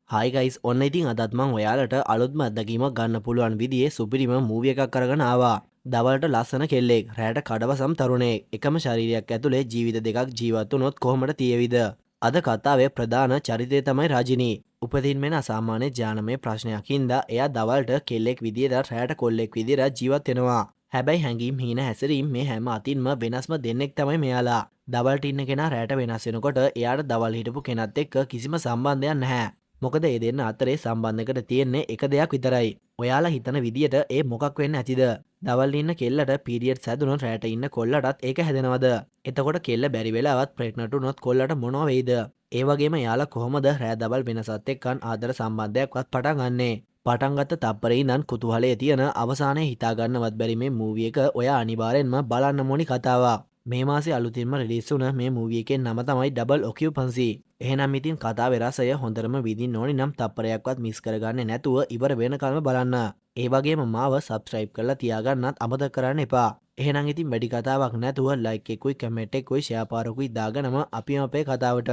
Hi guys, ඔන්න ඉතින් අදත් මං ඔයාලට අලුත්ම අත්දැකීමක් ගන්න පුළුවන් විදිහේ සුපිරිම මූවි එකක් අරගෙන ආවා. දවල්ට ලස්සන කෙල්ලෙක්, රැට කඩවසම් තරුණයෙක්, එකම ශරීරයක් ඇතුලේ ජීවිත දෙකක් ජීවත් වුණොත් කොහොමද තියෙවිද? අද කතාවේ ප්‍රධාන චරිතය තමයි රජිනී. උපතින් මෙන අසාමාන්‍ය ඥානමය ප්‍රශ්නයක් හින්දා එයා දවල්ට කෙල්ලෙක් විදියට රැට කොල්ලෙක් විදියට ජීවත් වෙනවා. හැබැයි හැඟීම් හීන හැසිරීම් මේ හැම අතින්ම වෙනස්ම දෙන්නෙක් තමයි මෙයාලා. දවල්ට ඉන්න කෙනා රැට වෙනස් වෙනකොට එයාට දවල් හිටපු කෙනත් එක්ක කිසිම සම්බන්ධයක් නැහැ. මොකද ඒ දෙන්න අතරේ සම්බන්ධයකට තියෙන්නේ එක දෙයක් විතරයි. ඔයාලා හිතන විදියට ඒ මොකක් වෙන්න ඇතිද? දවල් ඉන්න කෙල්ලට පීරියඩ්ස් හැදුනොත් රැට ඉන්න කොල්ලටත් ඒක හැදෙනවද? එතකොට කෙල්ල බැරි වෙලාවත් ප්‍රෙග්නන්ට් වුණොත් කොල්ලට මොනවා වෙයිද? ඒ වගේම එයාලා කොහොමද රෑ දවල් වෙනසත් එක්කන් ආදර සම්බන්ධයක්වත් පටන් ගන්නෙ? පටන් ගත්ත තප්පරේ ඉඳන් කුතුහලයේ තියෙන අවසානයේ හිතා ගන්නවත් බැරි මේ මූවි එක ඔයා අනිවාර්යෙන්ම බලන්න ඕනි කතාවක්. මේ මාසේ අලුතින්ම රිලීස් වුණ මේ මූවි එකේ නම තමයි ඩබල් ඔකියුපන්සි. එහෙනම් ඉතින් කතාවේ රසය හොඳටම විඳින්න ඕනි නම් තප්පරයක්වත් මිස් කරගන්නේ නැතුව ඉවර වෙනකල්ම බලන්න. ඒ වගේම මාව සබ්ස්ක්‍රයිබ් කරලා තියාගන්නත් අමතක කරන්න එපා. එහෙනම් ඉතින් වැඩි කතාවක් නැතුව ලයික් එකකුයි කමෙන්ට් එකකුයි ෂෙයා පාරකුයි දාගෙනම අපිම අපේ කතාවට.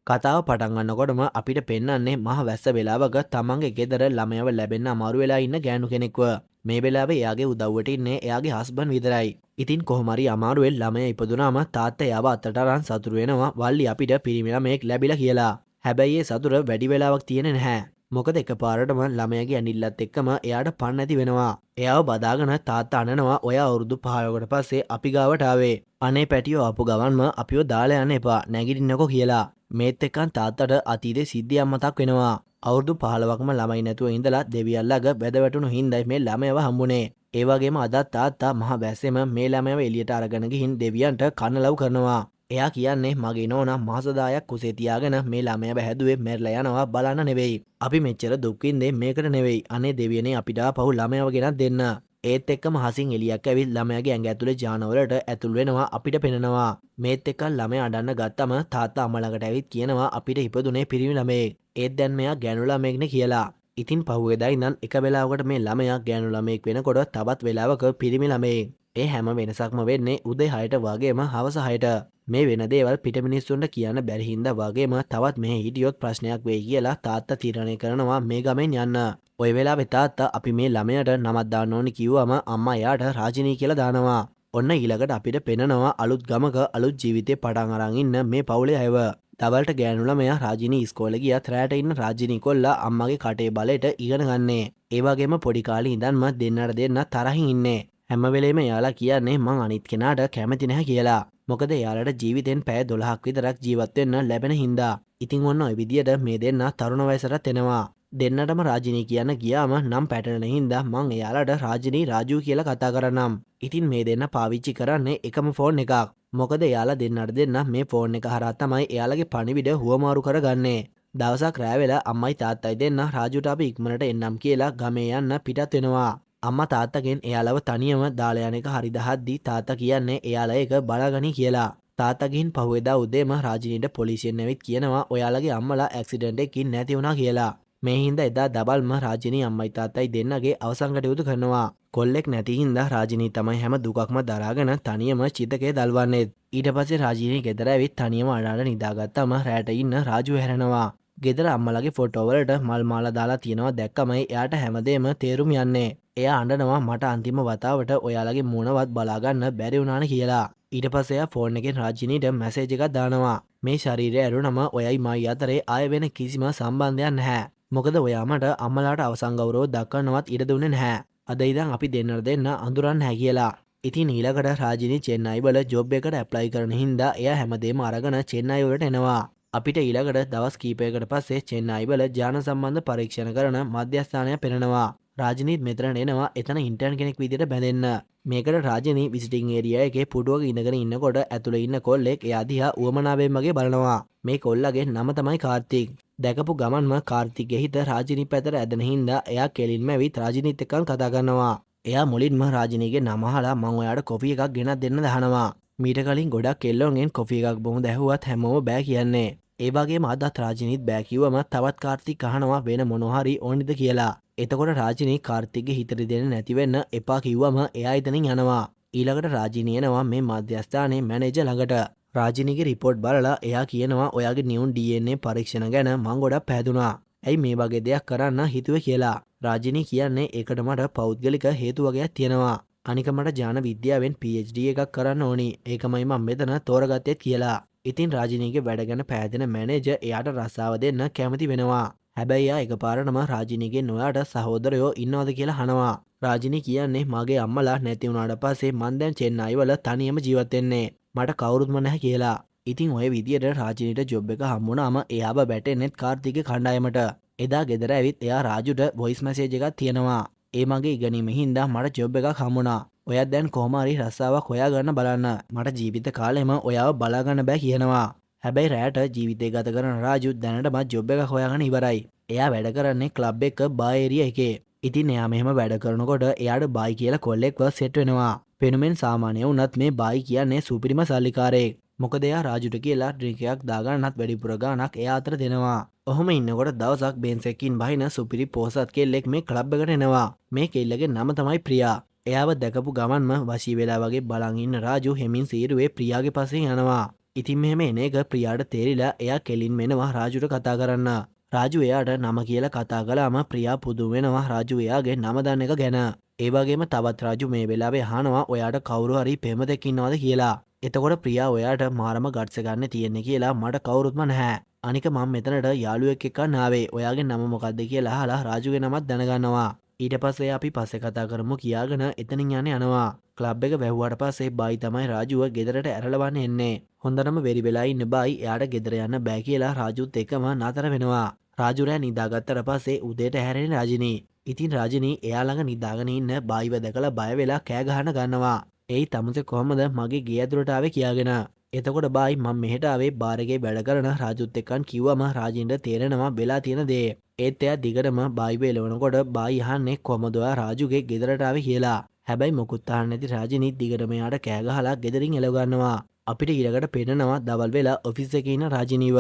කතාව පටන් ගන්නකොටම අපිට පෙන්වන්නේ මහ වැස්ස වෙලාවක තමන්ගේ ගෙදර ළමයව ලැබෙන්න අමාරු වෙලා ඉන්න ගෑනු කෙනෙක්ව. මේ වෙලාවේ එයාගේ උදව්වට ඉන්නේ එයාගේ හස්බන්ඩ් විතරයි. ඉතින් කොහොම හරි අමාරුවෙන් ළමයා ඉපදුනාම තාත්තා එයාව අතට අරන් සතුටු වෙනවා වල්ලි අපිට පිරිමි ළමයෙක් ලැබිලා කියලා. හැබැයි ඒ සතුට වැඩි වෙලාවක් තියෙන්නේ නැහැ. මොකද එකපාරටම ළමයාගේ ඇඬිල්ලත් එක්කම එයාට පණ නැති වෙනවා. එයාව බදාගෙන තාත්තා අනනවා ඔයා අවුරුදු 15කට පස්සේ අපි ගාවට ආවේ. අනේ පැටියෝ ආපු ගමන්ම අපිව දාලා යන්න එපා, නැගිටින්නකෝ කියලා. මේත් එක්කන් තාත්තට අතීතේ සිද්ධියක් මතක් වෙනවා. අවුරුදු 15ක්ම ළමයි නැතුව ඉඳලා දෙවියන් ළඟ වැද වැටුණු හින්දායි මේ ළමයව හම්බුනේ. ඒ වගේම අදත් තාත්තා මහ වැස්සෙම මේ ළමයව එළියට අරගෙන ගිහින් දෙවියන්ට කන්නලව් කරනවා. එයා කියන්නේ මගේ නෝනා මාස 10ක් කුසේ තියාගෙන මේ ළමයව හැදුවේ මැරිලා යනවා බලන්න නෙවෙයි. අපි මෙච්චර දුක් විඳේ මේකට නෙවෙයි. අනේ දෙවියනේ අපිට ආපහු ළමයව ගෙනත් දෙන්න. ඒත් එක්කම හසින් එළියක් ඇවිත් ළමයාගේ ඇඟ ඇතුලේ ජානවලට ඇතුල් වෙනවා අපිට පෙනෙනවා. මේත් එක්ක ළමයා අඬන්න ගත්තම තාත්තා අම්මා ළඟට ඇවිත් කියනවා අපිට ඉපදුනේ පිරිමි ළමයෙක්. ඒත් දැන් මෙයා ගෑනු ළමයෙක්නේ කියලා. ඉතින් පහුවෙදා ඉඳන් එක වෙලාවකට මේ ළමයා ගෑනු ළමයෙක් වෙනකොට තවත් වෙලාවක පිරිමි ළමයෙක්. ඒ හැම වෙනසක්ම වෙන්නේ උදේ 6ට වගේම හවස 6ට. මේ වෙන දේවල් පිට මිනිස්සුන්ට කියන්න බැරි හින්දා වගේම තවත් මෙහෙ හිටියොත් ප්‍රශ්නයක් වෙයි කියලා තාත්තා තීරණය කරනවා මේ ගමෙන් යන්න. ඔය වෙලාවේ තාත්තා අපි මේ ළමයාට නමක් දාන්න ඕනි කිව්වම අම්මා එයාට රාජිනී කියලා දානවා. ඔන්න ඊළඟට අපිට පෙනෙනවා අලුත් ගමක අලුත් ජීවිතේ පටන් අරන් ඉන්න මේ පවුලේ අයව. දවල්ට ගෑනු ළමයා රාජිනී ඉස්කෝලේ ගියත් රැට ඉන්න රාජිනී කොල්ලා අම්මගේ කටේ බලයට ඉගෙන ගන්නේ. ඒ වගේම පොඩි කාලේ ඉඳන්ම දෙන්නට දෙන්න තරහින් ඉන්නේ. හැම වෙලේම එයාලා කියන්නේ මං අනිත් කෙනාට කැමති නැහැ කියලා. මොකද එයාලට ජීවිතෙන් පැය 12ක් විතරක් ජීවත් වෙන්න ලැබෙන හින්දා. ඉතින් ඔන්න ඔය විදියට මේ දෙන්න තරුණ වයසටත් එනවා. දෙන්නටම රාජිනී කියන්න ගියාම නම් පැටලෙන හින්දා මං එයාලට රාජිනී රාජු කියලා කතා කරන්නම්. ඉතින් මේ දෙන්න පාවිච්චි කරන්නේ එකම ෆෝන් එකක්. මොකද එයාලා දෙන්නට දෙන්න මේ ෆෝන් එක හරහා තමයි එයාලගේ පණිවිඩ හුවමාරු කරගන්නේ. දවසක් රෑ වෙලා අම්මයි තාත්තයි දෙන්න රාජුට අපි ඉක්මනට එන්නම් කියලා ගමේ යන්න පිටත් වෙනවා. අම්මා තාත්තගෙන් එයාලව තනියම දාලා යන එක හරි දහද්දි තාත්තා කියන්නේ එයාලා ඒක බලාගනි කියලා. තාත්තා ගිහින් පහුවෙදා උදේම රාජිනීට පොලිසියෙන් ඇවිත් කියනවා ඔයාලගේ අම්මලා ඇක්සිඩන්ට් එකකින් නැති වුණා කියලා. මේ හින්දා එදා දවල්ම රාජිනී අම්මයි තාත්තයි දෙන්නගේ අවසන් කටයුතු කරනවා. කොල්ලෙක් නැති හින්දා රාජිනී තමයි හැම දුකක්ම දරාගෙන තනියම චිතකේ දල්වන්නේ. ඊට පස්සේ රාජිනී ගෙදර ඇවිත් තනියම අඬ නිදාගත්තම රැට ඉන්න රාජු හැරෙනවා. ගෙදර අම්මලාගේ ෆොටෝ වලට මල් මාලා දාලා තියෙනවා දැක්කමයි එයාට හැමදේම තේරුම් යන්නේ. එයා අඬනවා මට අන්තිම වතාවට ඔයාලගේ මූණවත් බලාගන්න බැරි වුණානේ කියලා. ඊට පස්සේ එයා ෆෝන් එකෙන් රාජිනීට මැසේජ් එකක් දානවා. මේ ශරීරය ඇරුණම ඔයයි මයි අතරේ ආය වෙන කිසිම සම්බන්ධයක් නැහැ. මොකද ඔයා මට අම්මලාට අවසන් ගෞරව දක්වන්නවත් ඉඩ දුන්නේ නැහැ. අද ඉඳන් අපි දෙන්නට දෙන්න අඳුරන්නේ නැහැ කියලා. ඉතින් ඊළඟට රාජිනී චෙන්නයි වල ජොබ් එකට ඇප්ලයි කරන හින්දා එයා හැමදේම අරගෙන චෙන්නයි වලට එනවා. අපිට ඊළඟට දවස් කීපයකට පස්සේ චෙන්නයි වල ඥාන සම්බන්ධ පරීක්ෂණ කරන මධ්‍යස්ථානයක් පෙනෙනවා. රාජිනීත් මෙතනට එනවා එතන ඉන්ටර්න් කෙනෙක් විදියට බැඳෙන්න. මේකට රාජිනී විසිටින් ඒරියා එකේ පුටුවක ඉඳගෙන ඉන්නකොට ඇතුලේ ඉන්න කොල්ලෙක් එයා දිහා උවමනාවෙන් වගේ බලනවා. මේ කොල්ලගේ නම තමයි කාර්තික්. දැකපු ගමන්ම කාර්තික්ගේ හිත රාජිනී පැත්තට ඇදෙන හින්දා එයා කෙලින්ම ඇවිත් රාජිනීත් එක්කන් කතා කරනවා. එයා මුලින්ම රාජිනීගේ නම අහලා මං ඔයාට කොෆි එකක් ගෙනත් දෙන්න දහනවා. මීට කලින් ගොඩක් කෙල්ලොන්ගෙන් කොෆි එකක් බොමු දැහුවත් හැමෝම බෑ කියන්නේ. ඒ වගේම අදත් රාජිනීත් බෑ කිව්වම තවත් කාර්තික් අහනවා වෙන මොනවා හරි ඕනිද කියලා. එතකොට රාජිනී කාර්තික්ගේ හිත රිදෙන්නේ නැති වෙන්න එපා කිව්වම එයා එතනින් යනවා. ඊළඟට රාජිනී එනවා මේ මධ්‍යස්ථානයේ මැනේජර් ළඟට. රාජිනීගේ රිපෝට් බලලා එයා කියනවා ඔයාගේ නියුන් DNA පරීක්ෂණ ගැන මං ගොඩක් පැහැදුනා. ඇයි මේ වගේ දෙයක් කරන්න හිතුවේ කියලා. රාජිනී කියන්නේ ඒකට මට පෞද්ගලික හේතු වගයක් තියෙනවා. අනික මට ඥාන විද්‍යාවෙන් PhD එකක් කරන්න ඕනි. ඒකමයි මං මෙතන තෝරගත්තෙත් කියලා. ඉතින් රාජිනීගේ වැඩ ගැන පෑදෙන මැනේජර් එයාට රස්සාව දෙන්න කැමති වෙනවා. හැබැයි එයා එකපාරටම රාජිනීගෙන් ඔයාට සහෝදරයෝ ඉන්නවද කියලා අහනවා. රාජිනී කියන්නේ මගේ අම්මලා නැති වුණාට පස්සේ මං දැන් චෙන්නයි වල තනියම ජීවත් වෙන්නේ. මට කවුරුත්ම නැහැ කියලා. ඉතින් ඔය විදියට රාජිනීට ජොබ් එක හම්බුනාම එයාව වැටෙන්නෙත් කාර්තික්ගේ කණ්ඩායමට. එදා ගෙදර ඇවිත් එයා රාජුට වොයිස් මැසේජ් එකක් තියනවා. ඒ මගේ ඉගෙනීම හින්දා මට ජොබ් එකක් හම්බුණා. ඔයත් දැන් කොහොම හරි රස්සාවක් හොයාගන්න බලන්න. මට ජීවිත කාලෙම ඔයාව බලාගන්න බෑ කියනවා. හැබැයි රෑට ජීවිතය ගත කරන රාජු දැනටමත් ජොබ් එකක් හොයාගෙන ඉවරයි. එයා වැඩ කරන්නේ ක්ලබ් එක බා ඒරියා එකේ. ඉතින් එයා මෙහෙම වැඩ කරනකොට එයාට බායි කියලා කොල්ලෙක්ව සෙට් වෙනවා. පෙනුමෙන් සාමාන්‍ය වුණත් මේ බායි කියන්නේ සුපිරිම සල්ලිකාරයෙක්. මොකද එයා රාජුට කියලා ඩ්‍රින්ක් එකක් දාගන්නත් වැඩිපුර ගාණක් එයා අතර දෙනවා. ඔහොම ඉන්නකොට දවසක් බෙන්ස් එකකින් බහින සුපිරි පොහොසත් කෙල්ලෙක් මේ ක්ලබ් එකට එනවා. මේ කෙල්ලගේ නම තමයි ප්‍රියා. එයාව දැකපු ගමන්ම වශී වෙලා වගේ බලන් ඉන්න රාජු හෙමින් සීරුවේ ප්‍රියාගේ පස්සෙන් යනවා. ඉතින් මෙහෙම එන එක ප්‍රියාට තේරිලා එයා කෙලින්ම එනවා රාජුට කතා කරන්න. රාජු එයාට නම කියලා කතා කළාම ප්‍රියා පුදුම වෙනවා රාජු එයාගේ නම දන්න එක ගැන. ඒ වගේම තවත් රාජු මේ වෙලාවේ අහනවා ඔයාට කවුරු හරි පෙමතෙක් ඉන්නවද කියලා. එතකොට ප්‍රියා ඔයාට මාරම ගට්ස් ගන්න තියෙන්නේ කියලා මට කවුරුත්ම නැහැ. අනික මම මෙතනට යාළුවෙක් එක්කන් ආවේ. ඔයාගේ නම මොකද්ද කියලා අහලා රාජුගේ නමත් දැනගන්නවා. ඊට පස්සේ අපි පස්සේ කතා කරමු කියාගෙන එතනින් යන්නේ යනවා. ක්ලබ් එක වැහුවාට පස්සේ බයි තමයි රාජුව ගෙදරට ඇරලවන්න එන්නේ. හොඳටම වෙරි වෙලා ඉන්න බයි එයාට ගෙදර යන්න බෑ කියලා රාජුත් එක්කම නතර වෙනවා. රාජු රෑ නිදාගත්තට පස්සේ උදේට හැරෙන රාජිනී. ඉතින් රාජිනී එයා ළඟ නිදාගෙන ඉන්න බයිව දැකලා බය වෙලා කෑ ගහන ගන්නවා. එයි තමුසේ කොහමද මගේ ගේ ඇතුළට ආවේ කියාගෙන. එතකොට බයි මම මෙහෙට ආවේ බාර් එකේ වැඩ කරන රාජුත් එක්කන් කිව්වම රාජින්ට තේරෙනවා වෙලා තියෙන දේ. ඒත් එයා දිගටම බයිව එලවනකොට බයි අහන්නේ කොහමද ඔයා රාජුගේ ගෙදරට ආවේ කියලා. හැබැයි මොකුත් අහන්නේ නැති රාජිනී දිගටම එයාට කෑ ගහලා ගෙදරින් එලව ගන්නවා. අපිට ඊළඟට පෙන්නනවා දවල් වෙලා ඔෆිස් එකේ ඉන්න රාජිනීව.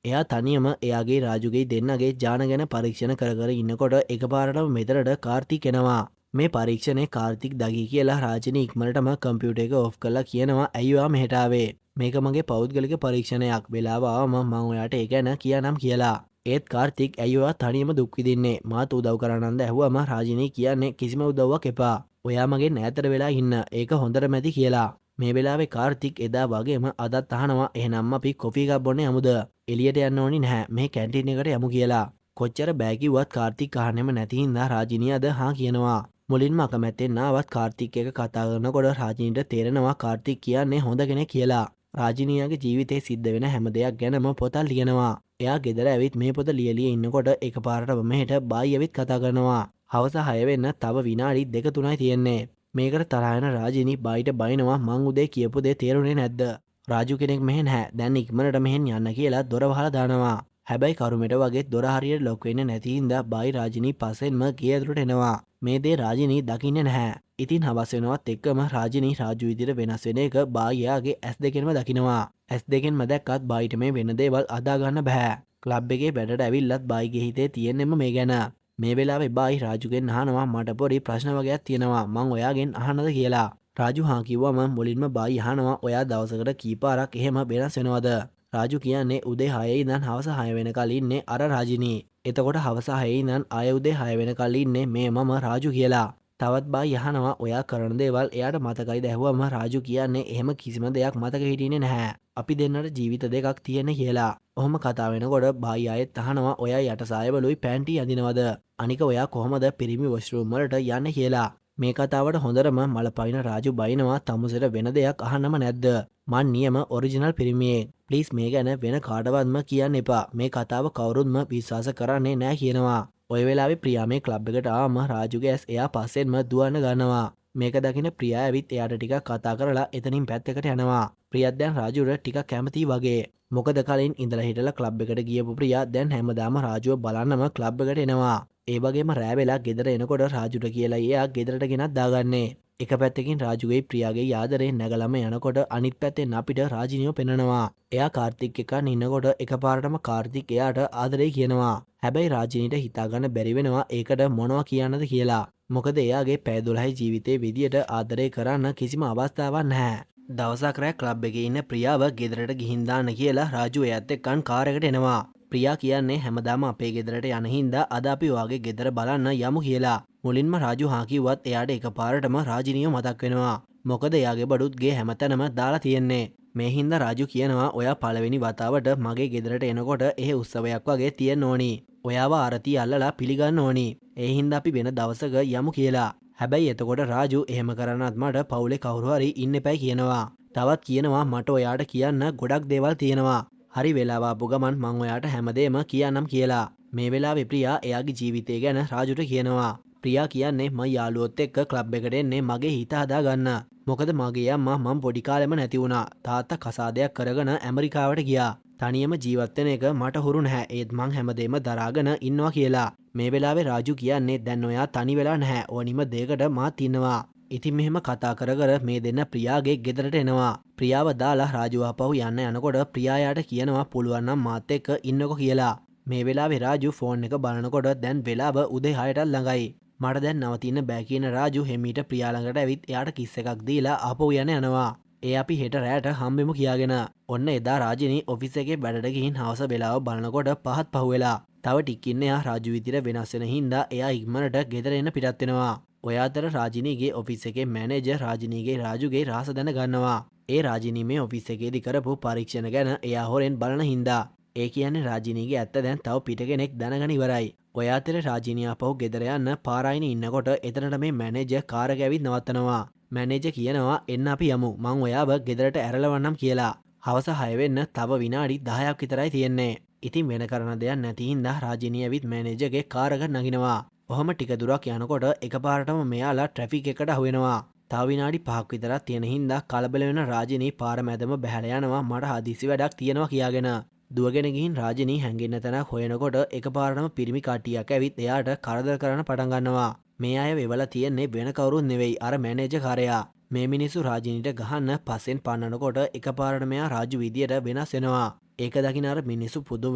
එයා තනියම එයාගේ රාජුගේ දෙන්නගේ ජාන ගැන පරීක්ෂණ කර කර ඉන්නකොට එකපාරටම මෙතනට කාර්තික් එනවා. මේ පරීක්ෂණේ කාර්තික් දකි කියලා රාජිනී ඉක්මනටම කම්පියුටර් එක ඔෆ් කරලා කියනවා ඇයි ඔයා මෙහෙට ආවේ? මේක මගේ පෞද්ගලික පරීක්ෂණයක්. වෙලාව ආවම මං ඔයාට ඒ ගැන කියන්නම් කියලා. ඒත් කාර්තික් ඇයි ඔයා තනියම දුක් විඳින්නේ? මාත් උදව් කරන්නම්ද ඇහුවම රාජිනී කියන්නේ කිසිම උදව්වක් එපා. ඔයා මගෙන් ඈතට වෙලා ඉන්න. ඒක හොඳටම ඇති කියලා. මේ වෙලාවේ කාර්තික් එදා වගේම අදත් අහනවා එහෙනම් අපි කොෆි එකක් බොන්න යමුද? එළියට යන්න ඕනි නැහැ. මේ කැන්ටින් එකට යමු කියලා. කොච්චර බෑ කිව්වත් කාර්තික් අහන්නෙම නැති හින්දා රාජිනී අද හා කියනවා. මුලින්ම අකමැත්තෙන් ආවත් කාර්තික් එක්ක කතා කරනකොට රාජිනීට තේරෙනවා කාර්තික් කියන්නේ හොඳ කෙනෙක් කියලා. රාජිනියාගේ ජීවිතේ සිද්ධ වෙන හැම දෙයක් ගැනම පොතක් ලියනවා. එයා ගෙදර ඇවිත් මේ පොත ලියලිය ඉන්නකොට එකපාරටම මෙහෙට බායි ඇවිත් කතා කරනවා. හවස 6 වෙන්න තව විනාඩි 2-3යි තියෙන්නේ. මේකට තරහ යන රාජිනී බායිට බයිනවා මං උදේ කියපු දේ තේරුනේ නැද්ද? රාජු කෙනෙක් මෙහෙ නැහැ. දැන් ඉක්මනට මෙහෙන් යන්න කියලා දොර වහලා දානවා. හැබැයි කරුමෙට වගේ දොර හරියට ලොක් වෙන්නේ නැති හින්දා බායි රාජිනී පස්සෙන්ම ගේ ඇතුළට එනවා. මේ දේ රාජිනී දකින්නේ නැහැ. ඉතින් හවස වෙනවත් එක්කම රාජිනී රාජු විදියට වෙනස් වෙන එක බායි එයාගේ ඇස් දෙකෙන්ම දකිනවා. ඇස් දෙකෙන්ම දැක්කත් බායිට මේ වෙන දේවල් අදා ගන්න බෑ. ක්ලබ් එකේ වැඩට ඇවිල්ලත් බායිගේ හිතේ තියෙන්නෙම මේ ගැන. මේ වෙලාවේ බායි රාජුගෙන් අහනවා මට පොඩි ප්‍රශ්න වගේක් තියෙනවා මං ඔයාගෙන් අහන්නද කියලා. රාජු හා කිව්වම මුලින්ම බායි අහනවා ඔයා දවසකට කී පාරක් එහෙම වෙනස් වෙනවද? රාජු කියන්නේ උදේ 6 ඉඳන් හවස 6 වෙනකල් ඉන්නේ අර රාජිනී. එතකොට හවස 6 ඉඳන් ආය උදේ 6 වෙනකල් ඉන්නේ මේ මම රාජු කියලා. තවත් බායි අහනවා ඔයා කරන දේවල් එයාට මතකයිද ඇහුවම රාජු කියන්නේ එහෙම කිසිම දෙයක් මතක හිටින්නේ නැහැ. අපි දෙන්නට ජීවිත දෙකක් තියෙන කියලා. ඔහොම කතා වෙනකොට බායි ආයෙත් අහනවා ඔයා යට සායවලුයි පැන්ටි අඳිනවද? අනික ඔයා කොහොමද පිරිමි වොෂ්රූම් වලට යන්නේ කියලා. මේ කතාවට හොඳටම මල පයින් රාජු බයිනවා තමුසෙට වෙන දෙයක් අහන්නම නැද්ද? මං නියම ඔරිජිනල් පිරිමියෙක්. ප්ලීස් මේ ගැන වෙන කාටවත්ම කියන්න එපා. මේ කතාව කවුරුත්ම විශ්වාස කරන්නේ නෑ කියනවා. ඔය වෙලාවේ ප්‍රියා මේ ක්ලබ් එකට ආවම රාජුගේ ඇස් එයා පස්සෙන්ම දුවන්න ගන්නවා. මේක දකින ප්‍රියා ඇවිත් එයාට ටිකක් කතා කරලා එතනින් පැත්තකට යනවා. ප්‍රියත් දැන් රාජුට ටිකක් කැමතියි වගේ. මොකද කලින් ඉඳලා හිටලා ක්ලබ් එකට ගියපු ප්‍රියා දැන් හැමදාම රාජුව බලන්නම ක්ලබ් එකට එනවා. ඒ වගේම රෑ වෙලා ගෙදර එනකොට රාජුට කියලා එයා ගෙදරට ගෙනත් දාගන්නේ. එක පැත්තකින් රාජුගේ ප්‍රියාගේ ආදරේ නැගලම යනකොට අනිත් පැත්තෙන් අපිට රාජිනියෝ පෙන්නනවා. එයා කාර්තික් එක්කන් ඉන්නකොට එකපාරටම කාර්තික් එයාට ආදරේ කියනවා. හැබැයි රාජිනීට හිතාගන්න බැරි වෙනවා ඒකට මොනවා කියන්නද කියලා. මොකද එයාගේ පැය 12 ජීවිතේ විදියට ආදරේ කරන්න කිසිම අවස්ථාවක් නැහැ. දවසක් රෑ ක්ලබ් එකේ ඉන්න ප්‍රියාව ගෙදරට ගිහින් දාන්න කියලා රාජු එයත් එක්කන් කාර් එකට එනවා. ප්‍රියා කියන්නේ හැමදාම අපේ ගෙදරට යන හින්දා අද අපි ඔයාගේ ගෙදර බලන්න යමු කියලා. මුලින්ම රාජු හා කිව්වත් එයාට එකපාරටම රාජිනියව මතක් වෙනවා. මොකද එයාගේ බඩුත් ගේ හැමතැනම දාලා තියෙන්නේ. මේ හින්දා රාජු කියනවා ඔයා පළවෙනි වතාවට මගේ ගෙදරට එනකොට එහෙ උත්සවයක් වගේ තියෙන්න ඕනි. ඔයාව ආරතිය අල්ලලා පිළිගන්න ඕනි. ඒ හින්දා අපි වෙන දවසක යමු කියලා. හැබැයි එතකොට රාජු එහෙම කරන්නත් මට පවුලේ කවුරු හරි ඉන්න එපයි කියනවා. තවත් කියනවා මට ඔයාට කියන්න ගොඩක් දේවල් තියෙනවා. හරි වෙලාව ආපු ගමන් මං ඔයාට හැමදේම කියන්නම් කියලා. මේ වෙලාවේ ප්‍රියා එයාගේ ජීවිතය ගැන රාජුට කියනවා. ප්‍රියා කියන්නේ මං යාළුවොත් එක්ක ක්ලබ් එකට එන්නේ මගේ හිත හදාගන්න. මොකද මගේ අම්මා මං පොඩි කාලෙම නැති වුණා. තාත්තා කසාදයක් කරගෙන ඇමරිකාවට ගියා. තනියම ජීවත් වෙන එක මට හුරු නැහැ. ඒත් මං හැමදේම දරාගෙන ඉන්නවා කියලා. මේ වෙලාවේ රාජු කියන්නේ දැන් ඔයා තනි වෙලා නැහැ. ඕනිම දෙයකට මාත් ඉන්නවා. ඉතින් මෙහෙම කතා කර කර මේ දෙන්න ප්‍රියාගේ ගෙදරට එනවා. ප්‍රියාව දාලා රාජු ආපහු යන්න යනකොට ප්‍රියා යාට කියනවා පුළුවන් නම් මාත් එක්ක ඉන්නකෝ කියලා. මේ වෙලාවේ රාජු ෆෝන් එක බලනකොට දැන් වෙලාව උදේ 6ටත් ළඟයි. මට දැන් නවතින්න බෑ කියන රාජු හෙමීට ප්‍රියා ළඟට ඇවිත් එයාට කිස් එකක් දීලා ආපහු යන යනවා. ඒ අපි හෙට රෑට හම්බෙමු කියාගෙන. ඔන්න එදා රාජිනී ඔෆිස් එකේ වැඩට ගිහින් හවස වෙලාව බලනකොට පහත් පහුවෙලා. තව ටිකකින් එයා රාජු විදියට වෙනස් වෙන හින්දා එයා ඉක්මනට ගෙදර එන්න පිටත් වෙනවා. ඔය අතර රාජිනීගේ ඔෆිස් එකේ මැනේජර් රාජිනීගේ රාජුගේ රහස දැන ගන්නවා. ඒ රාජිනී මේ ඔෆිස් එකේදී කරපු පරීක්ෂණ ගැන එයා හොරෙන් බලන හින්දා. ඒ කියන්නේ රාජිනීගේ ඇත්ත දැන් තව පිට කෙනෙක් දැනගෙන ඉවරයි. ඔය අතර රාජිනී ආපහු ගෙදර යන්න පාරායින ඉන්නකොට එතනට මේ මැනේජර් කාර් එක ඇවිත් නවත්තනවා. මැනේජර් කියනවා එන්න අපි යමු, මං ඔයාව ගෙදරට ඇරලවන්නම් කියලා. හවස 6 වෙන්න තව විනාඩි 10ක් විතරයි තියෙන්නේ. ඉතින් වෙන කරන දෙයක් නැති හින්දා රාජිනී ඇවිත් මැනේජර්ගේ කාර් එක නගිනවා. ඔහොම ටික දුරක් යනකොට එකපාරටම මෙයාලා ට්‍රැෆික් එකට අහු වෙනවා. තව විනාඩි 5ක් විතරක් තියෙන හින්දා කලබල වෙන රාජිනී පාර මැදම බැහැලා යනවා මට හදිසි වැඩක් තියෙනවා කියාගෙන. දුවගෙන ගිහින් රාජිනී හැංගෙන්න තැනක් හොයනකොට එකපාරටම පිරිමි කට්ටියක් ඇවිත් එයාට කරදර කරන්න පටන් ගන්නවා. මේ අය වෙවලා තියෙන්නේ වෙන කවුරුත් නෙවෙයි අර මැනේජර් කාරයා. මේ මිනිස්සු රාජිනීට ගහන්න පස්සෙන් පන්නනකොට එකපාරට මෙයා රාජු විදියට වෙනස් වෙනවා. ඒක දකින අර මිනිස්සු පුදුම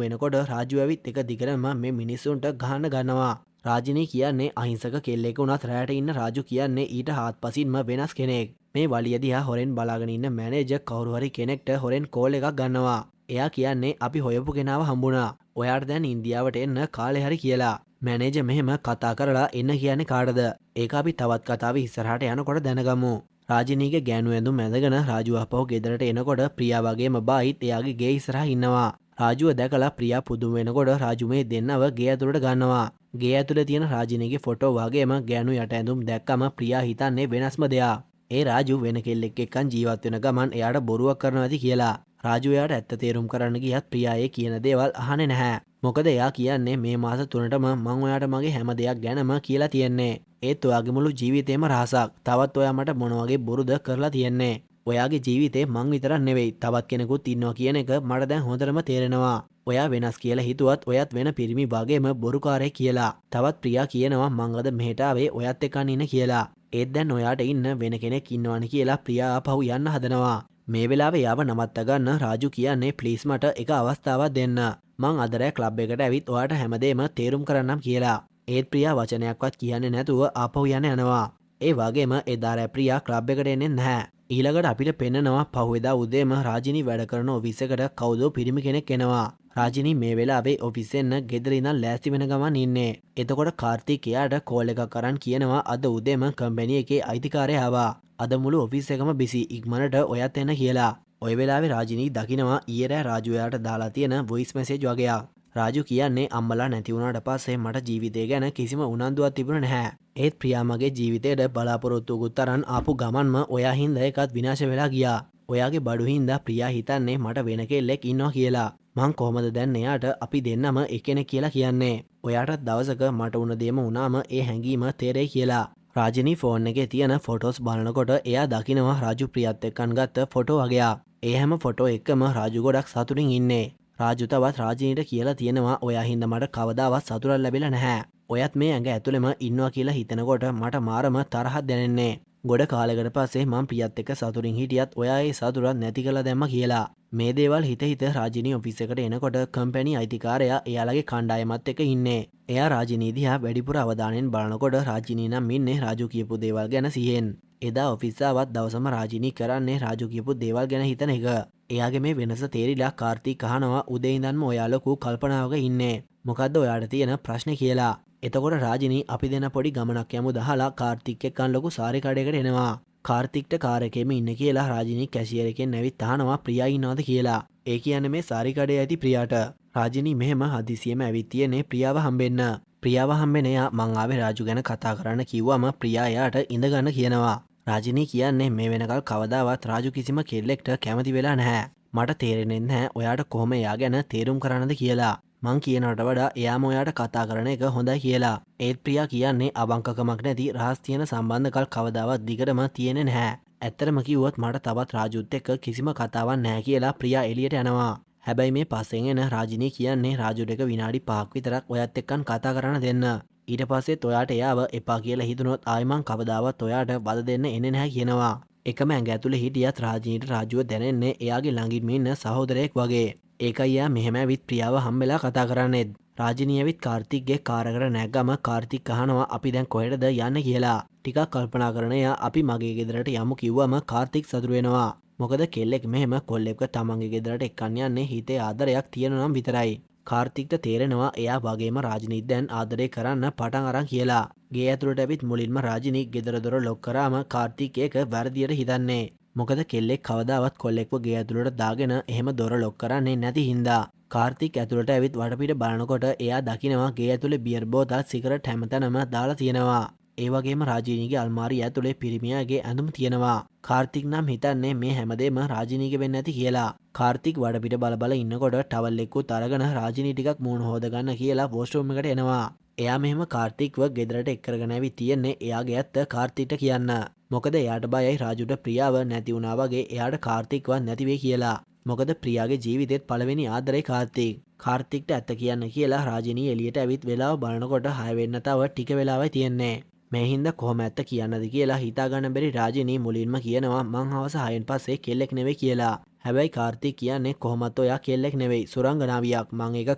වෙනකොට රාජු ඇවිත් එක දිගටම මේ මිනිස්සුන්ට ගහන්න ගන්නවා. රාජිනී කියන්නේ අහිංසක කෙල්ලෙක් වුණත් රැයට ඉන්න රාජු කියන්නේ ඊට හාත්පසින්ම වෙනස් කෙනෙක්. මේ වලිය දිහා හොරෙන් බලාගෙන ඉන්න මැනේජර් කවුරු හරි කෙනෙක්ට හොරෙන් කෝල් එකක් ගන්නවා. එයා කියන්නේ අපි හොයපු කෙනාව හම්බුණා. ඔයාට දැන් ඉන්දියාවට එන්න කාලේ හරි කියලා. මැනේජර් මෙහෙම කතා කරලා එන්න කියන්නේ කාටද? ඒක අපි තවත් කතාවේ ඉස්සරහට යනකොට දැනගමු. රාජිනීගේ ගෑනු ඇඳුම් ඇඳගෙන රාජු ආපහු ගෙදරට එනකොට ප්‍රියා වගේම බායිත් එයාගේ ගේ ඉස්සරහා ඉන්නවා. රාජුව දැකලා ප්‍රියා පුදුම වෙනකොට රාජු මේ දෙන්නව ගේ ඇතුළට ගන්නවා. ගේ ඇතුළේ තියෙන රාජිනීගේ ෆොටෝ වගේම ගෑනු යට ඇඳුම් දැක්කම ප්‍රියා හිතන්නේ වෙනස්ම දෙයක්. ඒ රාජු වෙන කෙල්ලෙක් එක්කන් ජීවත් වෙන ගමන් එයාට බොරුවක් කරනවා ඇති කියලා. රාජු එයාට ඇත්ත තේරුම් කරන්න ගියත් ප්‍රියා ඒ කියන දේවල් අහන්නේ නැහැ. මොකද එයා කියන්නේ මේ මාස 3ටම මං ඔයාට මගේ හැම දෙයක් ගැනම කියලා තියෙන්නේ. ඒත් ඔයාගේ මුළු ජීවිතේම රහසක්. තවත් ඔයා මට මොන වගේ බොරුද කරලා තියෙන්නේ. ඔයාගේ ජීවිතේ මං විතරක් නෙවෙයි තවත් කෙනෙකුත් ඉන්නවා කියන එක මට දැන් හොඳටම තේරෙනවා. ඔයා වෙනස් කියලා හිතුවත් ඔයත් වෙන පිරිමි වගේම බොරුකාරයෙක් කියලා. තවත් ප්‍රියා කියනවා මං අද මෙහෙට ආවේ ඔයත් එක්කන් ඉන්න කියලා. ඒත් දැන් ඔයාට ඉන්න වෙන කෙනෙක් ඉන්නවනේ කියලා ප්‍රියා ආපහු යන්න හදනවා. මේ වෙලාවේ යාව නවත්ත ගන්න රාජු කියන්නේ ප්ලීස් මට එක අවස්ථාවක් දෙන්න. මං අද රෑ ක්ලබ් එකට ඇවිත් ඔයාට හැමදේම තේරුම් කරන්නම් කියලා. ඒත් ප්‍රියා වචනයක්වත් කියන්නේ නැතුව ආපහු යන්න යනවා. ඒ වගේම එදා රෑ ප්‍රියා ක්ලබ් එකට එන්නේ නැහැ. ඊළඟට අපිට පෙන්නනවා පහුවෙදා උදේම රාජිනී වැඩ කරන ඔෆිස් එකට කවුදෝ පිරිමි කෙනෙක් එනවා. රාජිනී මේ වෙලාවේ ඔෆිස් එන්න ගෙදර ඉඳන් ලෑස්ති වෙන ගමන් ඉන්නේ. එතකොට කාර්තික් එයාට කෝල් එකක් අරන් කියනවා අද උදේම කම්පැනි එකේ අයිතිකාරයා ආවා. අද මුළු ඔෆිස් එකම බිසි, ඉක්මනට ඔයත් එන්න කියලා. ඔය වෙලාවේ රාජිනී දකිනවා ඊයේ රෑ රාජු එයාට දාලා තියෙන වොයිස් මැසේජ් වගේක්. රාජු කියන්නේ අම්මලා නැති වුණාට පස්සේ මට ජීවිතය ගැන කිසිම උනන්දුවක් තිබුණේ නැහැ. ඒත් ප්‍රියා මගේ ජීවිතේට බලාපොරොත්තුකුත් තරම් ආපු ගමන්ම ඔයා හින්දා ඒකත් විනාශ වෙලා ගියා. ඔයාගේ බඩු හින්දා ප්‍රියා හිතන්නේ මට වෙන කෙල්ලෙක් ඉන්නවා කියලා. මං කොහමද දැන් එයාට අපි දෙන්නම එක්කෙනෙක් කියලා කියන්නේ? ඔයාටත් දවසක මට වුණ දේම වුණාම ඒ හැඟීම තේරෙයි කියලා. රාජිනී ෆෝන් එකේ තියෙන ෆොටෝස් බලනකොට එයා දකිනවා රාජු ප්‍රියත් එක්කන් ගත්ත ෆොටෝ වගේක්. ඒ හැම ෆොටෝ එකම රාජු ගොඩක් සතුටින් ඉන්නේ. රාජු තවත් රාජිනීට කියලා තියෙනවා ඔයා හින්දා මට කවදාවත් සතුටක් ලැබිලා නැහැ. ඔයත් මේ ඇඟ ඇතුළෙම ඉන්නවා කියලා හිතනකොට මට මාරම තරහක් දැනෙන්නේ. ගොඩ කාලෙකට පස්සේ මං ප්‍රියත් එක්ක සතුටින් හිටියත් ඔයා ඒ සතුටත් නැති කරලා දැම්මා කියලා. මේ දේවල් හිත හිත රාජිනී ඔෆිස් එකට එනකොට කම්පැනි අයිතිකාරයා එයාලගේ කණ්ඩායමත් එක්ක ඉන්නේ. එයා රාජිනී දිහා වැඩිපුර අවධානයෙන් බලනකොට රාජිනී නම් ඉන්නේ රාජු කියපු දේවල් ගැන සිහියෙන්. එදා ඔෆිස් ආවත් දවසම රාජිනී කරන්නේ රාජු කියපු දේවල් ගැන හිතන එක. එයාගේ මේ වෙනස තේරිලා කාර්තික් අහනවා උදේ ඉඳන්ම ඔයා ලොකු කල්පනාවක ඉන්නේ. මොකද්ද ඔයාට තියෙන ප්‍රශ්නේ කියලා. එතකොට රාජිනී අපි දෙන පොඩි ගමනක් යමු දහලා කාර්තික් එක්කන් ලොකු සාරි කඩයකට එනවා. කාර්තික්ට කාර් එකේම ඉන්න කියලා රාජිනී කැෂියර් එකෙන් ඇවිත් අහනවා ප්‍රියා ඉන්නවද කියලා. ඒ කියන්නේ මේ සාරි කඩේ ඇති ප්‍රියාට. රාජිනී මෙහෙම හදිසියෙම ඇවිත් තියෙන්නේ ප්‍රියාව හම්බෙන්න. ප්‍රියාව හම්බෙන එයා මං ආවේ රාජු ගැන කතා කරන්න කිව්වම ප්‍රියා එයාට ඉඳ ගන්න කියනවා. රාජිනී කියන්නේ මේ වෙනකල් කවදාවත් රාජු කිසිම කෙල්ලෙක්ට කැමති වෙලා නැහැ. මට තේරෙන්නේ නැහැ ඔයාට කොහොම එයා ගැන තේරුම් කරන්නද කියලා. මං කියනවට වඩා එයාම ඔයාට කතා කරන එක හොඳයි කියලා. ඒත් ප්‍රියා කියන්නේ අවංකකමක් නැති රහස් තියෙන සම්බන්ධකල් කවදාවත් දිගටම තියෙන්නේ නැහැ. ඇත්තටම කිව්වොත් මට තවත් රාජුත් එක්ක කිසිම කතාවක් නැහැ කියලා ප්‍රියා එළියට යනවා. හැබැයි මේ පස්සෙන් එන රාජිනී කියන්නේ රාජුට එක විනාඩි 5ක් විතරක් ඔයත් එක්කන් කතා කරන්න දෙන්න. ඊට පස්සෙත් ඔයාට එයාව එපා කියලා හිතුනොත් ආයෙ මං කවදාවත් ඔයාට වද දෙන්න එන්නේ නැහැ කියනවා. එකම ඇඟ ඇතුලේ හිටියත් රාජිනීට රාජුව දැනෙන්නේ එයාගේ ළඟින්ම ඉන්න සහෝදරයෙක් වගේ. ඒකයි එයා මෙහෙම ඇවිත් ප්‍රියාව හම්බෙලා කතා කරන්නේත්. රාජිනී ඇවිත් කාර්තික්ගේ කාර් එකට නැග්ගම කාර්තික් අහනවා අපි දැන් කොහෙටද යන්නේ කියලා. ටිකක් කල්පනා කරන එයා අපි මගේ ගෙදරට යමු කිව්වම කාර්තික් සතුටු වෙනවා. මොකද කෙල්ලෙක් මෙහෙම කොල්ලෙක්ව තමන්ගේ ගෙදරට එක්කන් යන්නේ හිතේ ආදරයක් තියෙනවා නම් විතරයි. කාර්තික්ට තේරෙනවා එයා වගේම රාජිනීත් දැන් ආදරේ කරන්න පටන් අරන් කියලා. ගේ ඇතුළට ඇවිත් මුලින්ම රාජිනී ගෙදර දොර ලොක් කරාම කාර්තික් ඒක වැරදියට හිතන්නේ. මොකද කෙල්ලෙක් කවදාවත් කොල්ලෙක්ව ගේ ඇතුළට දාගෙන එහෙම දොර ලොක් කරන්නේ නැති හින්දා. කාර්තික් ඇතුළට ඇවිත් වටපිට බලනකොට එයා දකිනවා ගේ ඇතුළේ බියර් බෝතල් සිගරට් හැමතැනම දාලා තියෙනවා. ඒ වගේම රාජිනීගේ අල්මාරිය ඇතුලේ පිරිමියාගේ ඇඳුම් තියෙනවා. කාර්තික් නම් හිතන්නේ මේ හැමදේම රාජිනීගේ වෙන්න ඇති කියලා. කාර්තික් වඩපිට බල බල ඉන්නකොට ටවල් එකකුත් අරගෙන රාජිනී ටිකක් මූණ හොද ගන්න කියලා වොෂ්රූම් එකට එනවා. එයා මෙහෙම කාර්තික්ව ගෙදරට එක් කරගෙන ඇවිත් තියෙන්නේ එයාගේ ඇත්ත කාර්තික්ට කියන්න. මොකද එයාට බයයි රාජුට ප්‍රියාව නැති වුණා වගේ එයාට කාර්තික්වත් නැති වෙයි කියලා. මොකද ප්‍රියාගේ ජීවිතේත් පළවෙනි ආදරේ කාර්තික්. කාර්තික්ට ඇත්ත කියන්න කියලා රාජිනී එළියට ඇවිත් වෙලාව බලනකොට 6 වෙන්න තව ටික වෙලාවයි තියෙන්නේ. මේ හින්දා කොහොම ඇත්ත කියන්නද කියලා හිතා ගන්න බැරි රාජිනී මුලින්ම කියනවා මං හවස 6න් පස්සේ කෙල්ලෙක් නෙවෙයි කියලා. හැබැයි කාර්තික් කියන්නේ කොහොමත් ඔයා කෙල්ලෙක් නෙවෙයි සුරංගනාවියක්, මං ඒක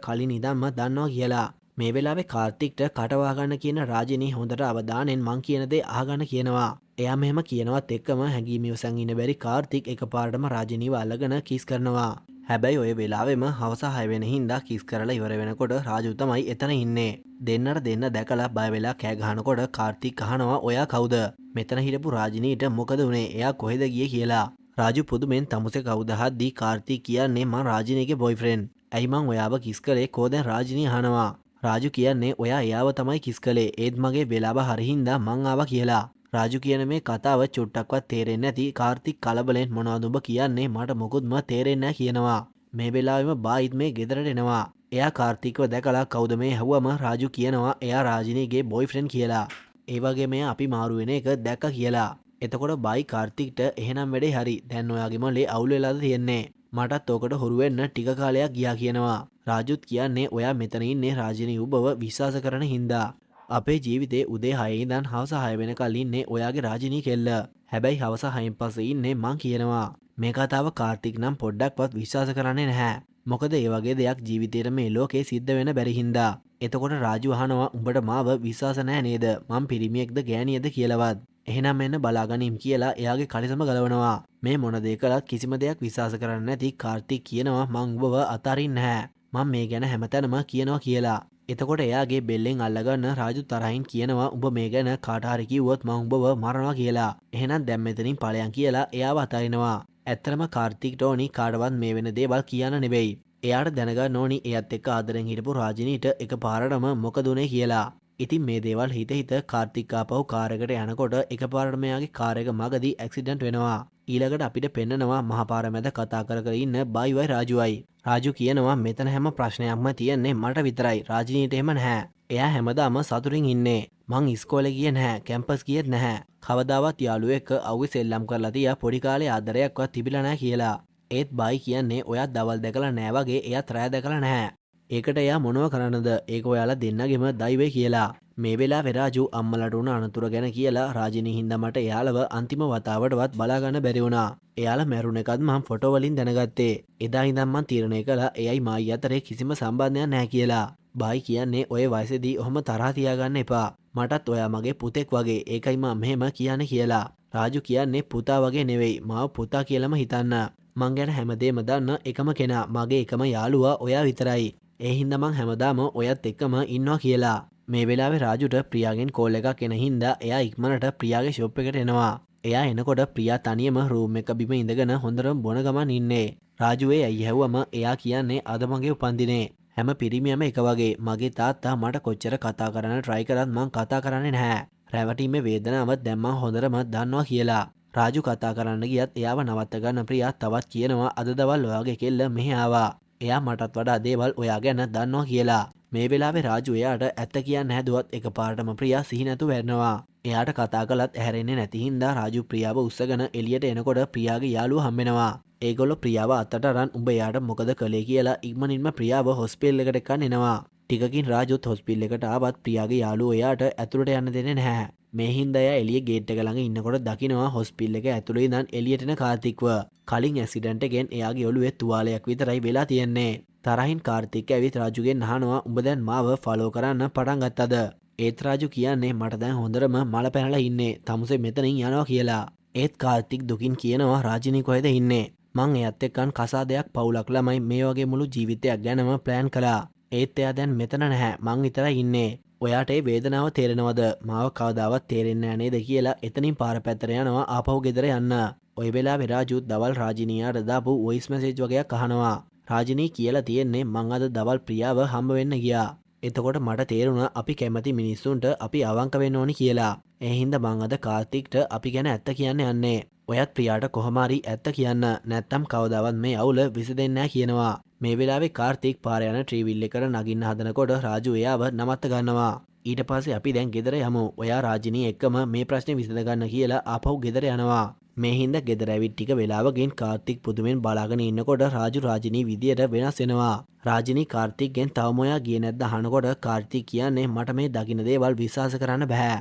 කලින් ඉඳන්ම දන්නවා කියලා. මේ වෙලාවේ කාර්තික්ට කටවා ගන්න කියන රාජිනී හොඳට අවධානයෙන් මං කියන දේ අහගන්න කියනවා. එයා මෙහෙම කියනවත් එක්කම හැඟීම් ඉවසන් ඉන්න බැරි කාර්තික් එකපාරටම රාජිනීව අල්ලගෙන කිස් කරනවා. හැබැයි ඔය වෙලාවෙම හවස 6 වෙන හින්දා කිස් කරලා ඉවර වෙනකොට රාජු තමයි එතන ඉන්නේ. දෙන්නට දෙන්න දැකලා බය වෙලා කෑ ගහනකොට කාර්තික් අහනවා ඔයා කවුද? මෙතන හිටපු රාජිනීට මොකද වුනේ? එයා කොහෙද ගියේ කියලා. රාජු පුදුමෙන් තමුසේ කවුද අහද්දී කාර්තික් කියන්නේ මං රාජිනීගේ බොයිෆ්‍රෙන්ඩ්. ඇයි මං ඔයාව කිස් කළේ කෝ දැන් රාජිනී අහනවා. රාජු කියන්නේ ඔයා එයාව තමයි කිස් කළේ, ඒත් මගේ වෙලාව හරි හින්දා මං ආවා කියලා. රාජු කියන මේ කතාව චුට්ටක්වත් තේරෙන්නේ නැති කාර්තික් කලබලෙන් මොනවද උඹ කියන්නේ මට මොකුත්ම තේරෙන්නේ නැහැ කියනවා. මේ වෙලාවෙම බායිත් මේ ගෙදරට එනවා. එයා කාර්තික්ව දැකලා කවුද මේ ඇහුවම රාජු කියනවා එයා රාජිනීගේ බොයිෆ්‍රෙන්ඩ් කියලා. ඒ වගේම එයා අපි මාරු වෙන එක දැක්ක කියලා. එතකොට බායි කාර්තික්ට එහෙනම් වැඩේ හරි, දැන් ඔයාගේ මොලේ අවුල් වෙලාද තියෙන්නේ, මටත් ඕකට හුරු වෙන්න ටික කාලයක් ගියා කියනවා. රාජුත් කියන්නේ ඔයා මෙතන ඉන්නේ රාජිනී උඹව විශ්වාස කරන හින්දා. අපේ ජීවිතේ උදේ 6 ඉඳන් හවස 6 වෙනකල් ඉන්නේ ඔයාගේ රාජිනී කෙල්ල. හැබැයි හවස 6න් පස්සේ ඉන්නේ මං කියනවා. මේ කතාව කාර්තික් නම් පොඩ්ඩක්වත් විශ්වාස කරන්නේ නැහැ. මොකද ඒ වගේ දෙයක් ජීවිතේට මේ ලෝකේ සිද්ධ වෙන බැරි හින්දා. එතකොට රාජු අහනවා උඹට මාව විශ්වාස නැහැ නේද? මං පිරිමියෙක්ද ගෑණියද කියලාවත්. එහෙනම් එන්න බලාගනිම් කියලා එයාගේ කලිසම ගලවනවා. මේ මොන දේ කළත් කිසිම දෙයක් විශ්වාස කරන්නේ නැති කාර්තික් කියනවා මං උඹව අතාරින්නේ නැහැ. මං මේ ගැන හැමතැනම කියනවා කියලා. එතකොට එයාගේ බෙල්ලෙන් අල්ලගන්න රාජු තරහින් කියනවා උඹ මේ ගැන කාට හරි කිව්වොත් මං උඹව මරනවා කියලා. එහෙනම් දැන් මෙතනින් ඵලයන් කියලා එයාව අතාරිනවා. ඇත්තටම කාර්තික් ටෝනි කාටවත් මේ වෙන දේවල් කියන්න නෙවෙයි. එයාට දැනගන්න ඕනි එයත් එක්ක ආදරෙන් හිටපු රාජිනීට එකපාරටම මොකද උනේ කියලා. ඉතින් මේ දේවල් හිත හිත කාර්තික් ආපහු කාර් එකට යනකොට එකපාරටම එයාගේ කාර් එක මගදී ඇක්සිඩන්ට් වෙනවා. ඊළඟට අපිට පෙන්නනවා මහපාර මැද කතා කර කර ඉන්න බයිවයි රාජුවයි. රාජු කියනවා මෙතන හැම ප්‍රශ්නයක්ම තියෙන්නේ මට විතරයි, රාජිනීට එහෙම නැහැ. එයා හැමදාම සතුටින් ඉන්නේ. මං ඉස්කෝලේ ගියේ නැහැ, කැම්පස් ගියෙත් නැහැ. කවදාවත් යාළුවෙක් එක්ක අවුවේ සෙල්ලම් කරලා තියා පොඩි කාලේ ආදරයක්වත් තිබිලා නැහැ කියලා. ඒත් බයි කියන්නේ ඔයා දවල් දැකලා නෑ වගේ එයාත් රෑ දැකලා නැහැ. ඒකට එයා මොනව කරන්නද? ඒක ඔයාලා දෙන්නගෙම දෛවය කියලා. මේ වෙලාවේ රාජු අම්මලාට වුණ අනතුර ගැන කියලා රාජිනී හින්දා මට එයාලව අන්තිම වතාවටවත් බලා ගන්න බැරි වුණා. එයාලා මැරුණ එකත් මං ෆොටෝ වලින් දැනගත්තේ. එදා ඉඳන් මං තීරණය කළා එයයි මායි අතරේ කිසිම සම්බන්ධයක් නැහැ කියලා. බයි කියන්නේ ඔය වයසේදී ඔහොම තරහා තියාගන්න එපා. මටත් ඔයා මගේ පුතෙක් වගේ, ඒකයි මං මෙහෙම කියන්නේ කියලා. රාජු කියන්නේ පුතා වගේ නෙවෙයි, මාව පුතා කියලාම හිතන්න. මං ගැන හැමදේම දන්න එකම කෙනා, මගේ එකම යාළුවා ඔයා විතරයි. ඒ හින්දා මං හැමදාම ඔයත් එක්කම ඉන්නවා කියලා. මේ වෙලාවේ රාජුට ප්‍රියාගෙන් කෝල් එකක් එන හින්දා එයා ඉක්මනට ප්‍රියාගේ ෂොප් එකට එනවා. එයා එනකොට ප්‍රියා තනියම රූම් එක බිම ඉඳගෙන හොඳටම බොන ගමන් ඉන්නේ. රාජු ඒ ඇයි ඇහුවම එයා කියන්නේ අද මගේ උපන්දිනේ. හැම පිරිමියම එක වගේ. මගේ තාත්තා මට කොච්චර කතා කරන්න try කරත් මං කතා කරන්නේ නැහැ. රැවටීමේ වේදනාව දැන් මං හොඳටම දන්නවා කියලා. රාජු කතා කරන්න ගියත් එයාව නවත්ත ගන්න ප්‍රියා තවත් කියනවා අද දවල් ඔයාගේ කෙල්ල මෙහෙ ආවා. එයා මටත් වඩා දේවල් ඔයා ගැන දන්නවා කියලා. මේ වෙලාවේ රාජු එයාට ඇත්ත කියන්න හැදුවත් එකපාරටම ප්‍රියා සිහි නැතුව වැටෙනවා. එයාට කතා කළත් ඇහැරෙන්නේ නැති හින්දා රාජු ප්‍රියාව උස්සගෙන එළියට එනකොට ප්‍රියාගේ යාළුවා හම්බෙනවා. ඒගොල්ලෝ ප්‍රියාව අතට අරන් උඹ එයාට මොකද කළේ කියලා ඉක්මනින්ම ප්‍රියාව හොස්පිටල් එකට එක්කන් එනවා. ටිකකින් රාජුත් හොස්පිටල් එකට ආවත් ප්‍රියාගේ යාළුවෝ එයාට ඇතුළට යන්න දෙන්නේ නැහැ. මේ හින්දා එයා එළිය ගේට් එක ළඟ ඉන්නකොට දකිනවා හොස්පිටල් එක ඇතුළේ ඉඳන් එළියට එන කාර්තික්ව. කලින් ඇක්සිඩන්ට් එකෙන් එයාගේ ඔළුවේ තුවාලයක් විතරයි වෙලා තියෙන්නේ. තරහින් කාර්තික් ඇවිත් රාජුගෙන් අහනවා උඹ දැන් මාව ෆලෝ කරන්න පටන් ගත්තද? ඒත් රාජු කියන්නේ මට දැන් හොඳටම මල පැනලා ඉන්නේ. තමුසේ මෙතනින් යනවා කියලා. ඒත් කාර්තික් දුකින් කියනවා රාජිනී කොහෙද ඉන්නේ? මං එයත් එක්කන් කසාදයක් පවුලක් ළමයි මේ වගේ මුළු ජීවිතයක් ගැනම ප්ලෑන් කළා. ඒත් එයා දැන් මෙතන නැහැ. මං විතරයි ඉන්නේ. ඔයාට ඒ වේදනාව තේරෙනවද? මාව කවදාවත් තේරෙන්නේ නෑ නේද කියලා එතනින් පාර පැත්තට යනවා ආපහු ගෙදර යන්න. ඔය වෙලාවේ රාජු දවල් රාජිනියාට දාපු වොයිස් මැසේජ් වගේක් අහනවා. රාජිනී කියලා තියෙන්නේ මං අද දවල් ප්‍රියාව හම්බ වෙන්න ගියා. එතකොට මට තේරුණා අපි කැමති මිනිස්සුන්ට අපි අවංක වෙන්න ඕනි කියලා. ඒ හින්දා මං අද කාර්තික්ට අපි ගැන ඇත්ත කියන්න යන්නේ. ඔයත් ප්‍රියාට කොහොම හරි ඇත්ත කියන්න. නැත්තම් කවදාවත් මේ අවුල විසඳෙන්නේ නෑ කියනවා. මේ වෙලාවේ කාර්තික් පාර යන ට්‍රීවිල් එකට නගින්න හදනකොට රාජු එයාව නවත්ත ගන්නවා. ඊට පස්සේ අපි දැන් ගෙදර යමු. ඔයා රාජිනී එක්කම මේ ප්‍රශ්නේ විසඳ ගන්න කියලා ආපහු ගෙදර යනවා. මේ හින්දා ගෙදර ඇවිත් ටික වෙලාවකින් කාර්තික් පුදුමෙන් බලාගෙන ඉන්නකොට රාජු රාජිනී විදියට වෙනස් වෙනවා. රාජිනී කාර්තික්ගෙන් තවම ඔයා ගියේ නැද්ද අහනකොට කාර්තික් කියන්නේ මට මේ දකින්න දේවල් විශ්වාස කරන්න බෑ.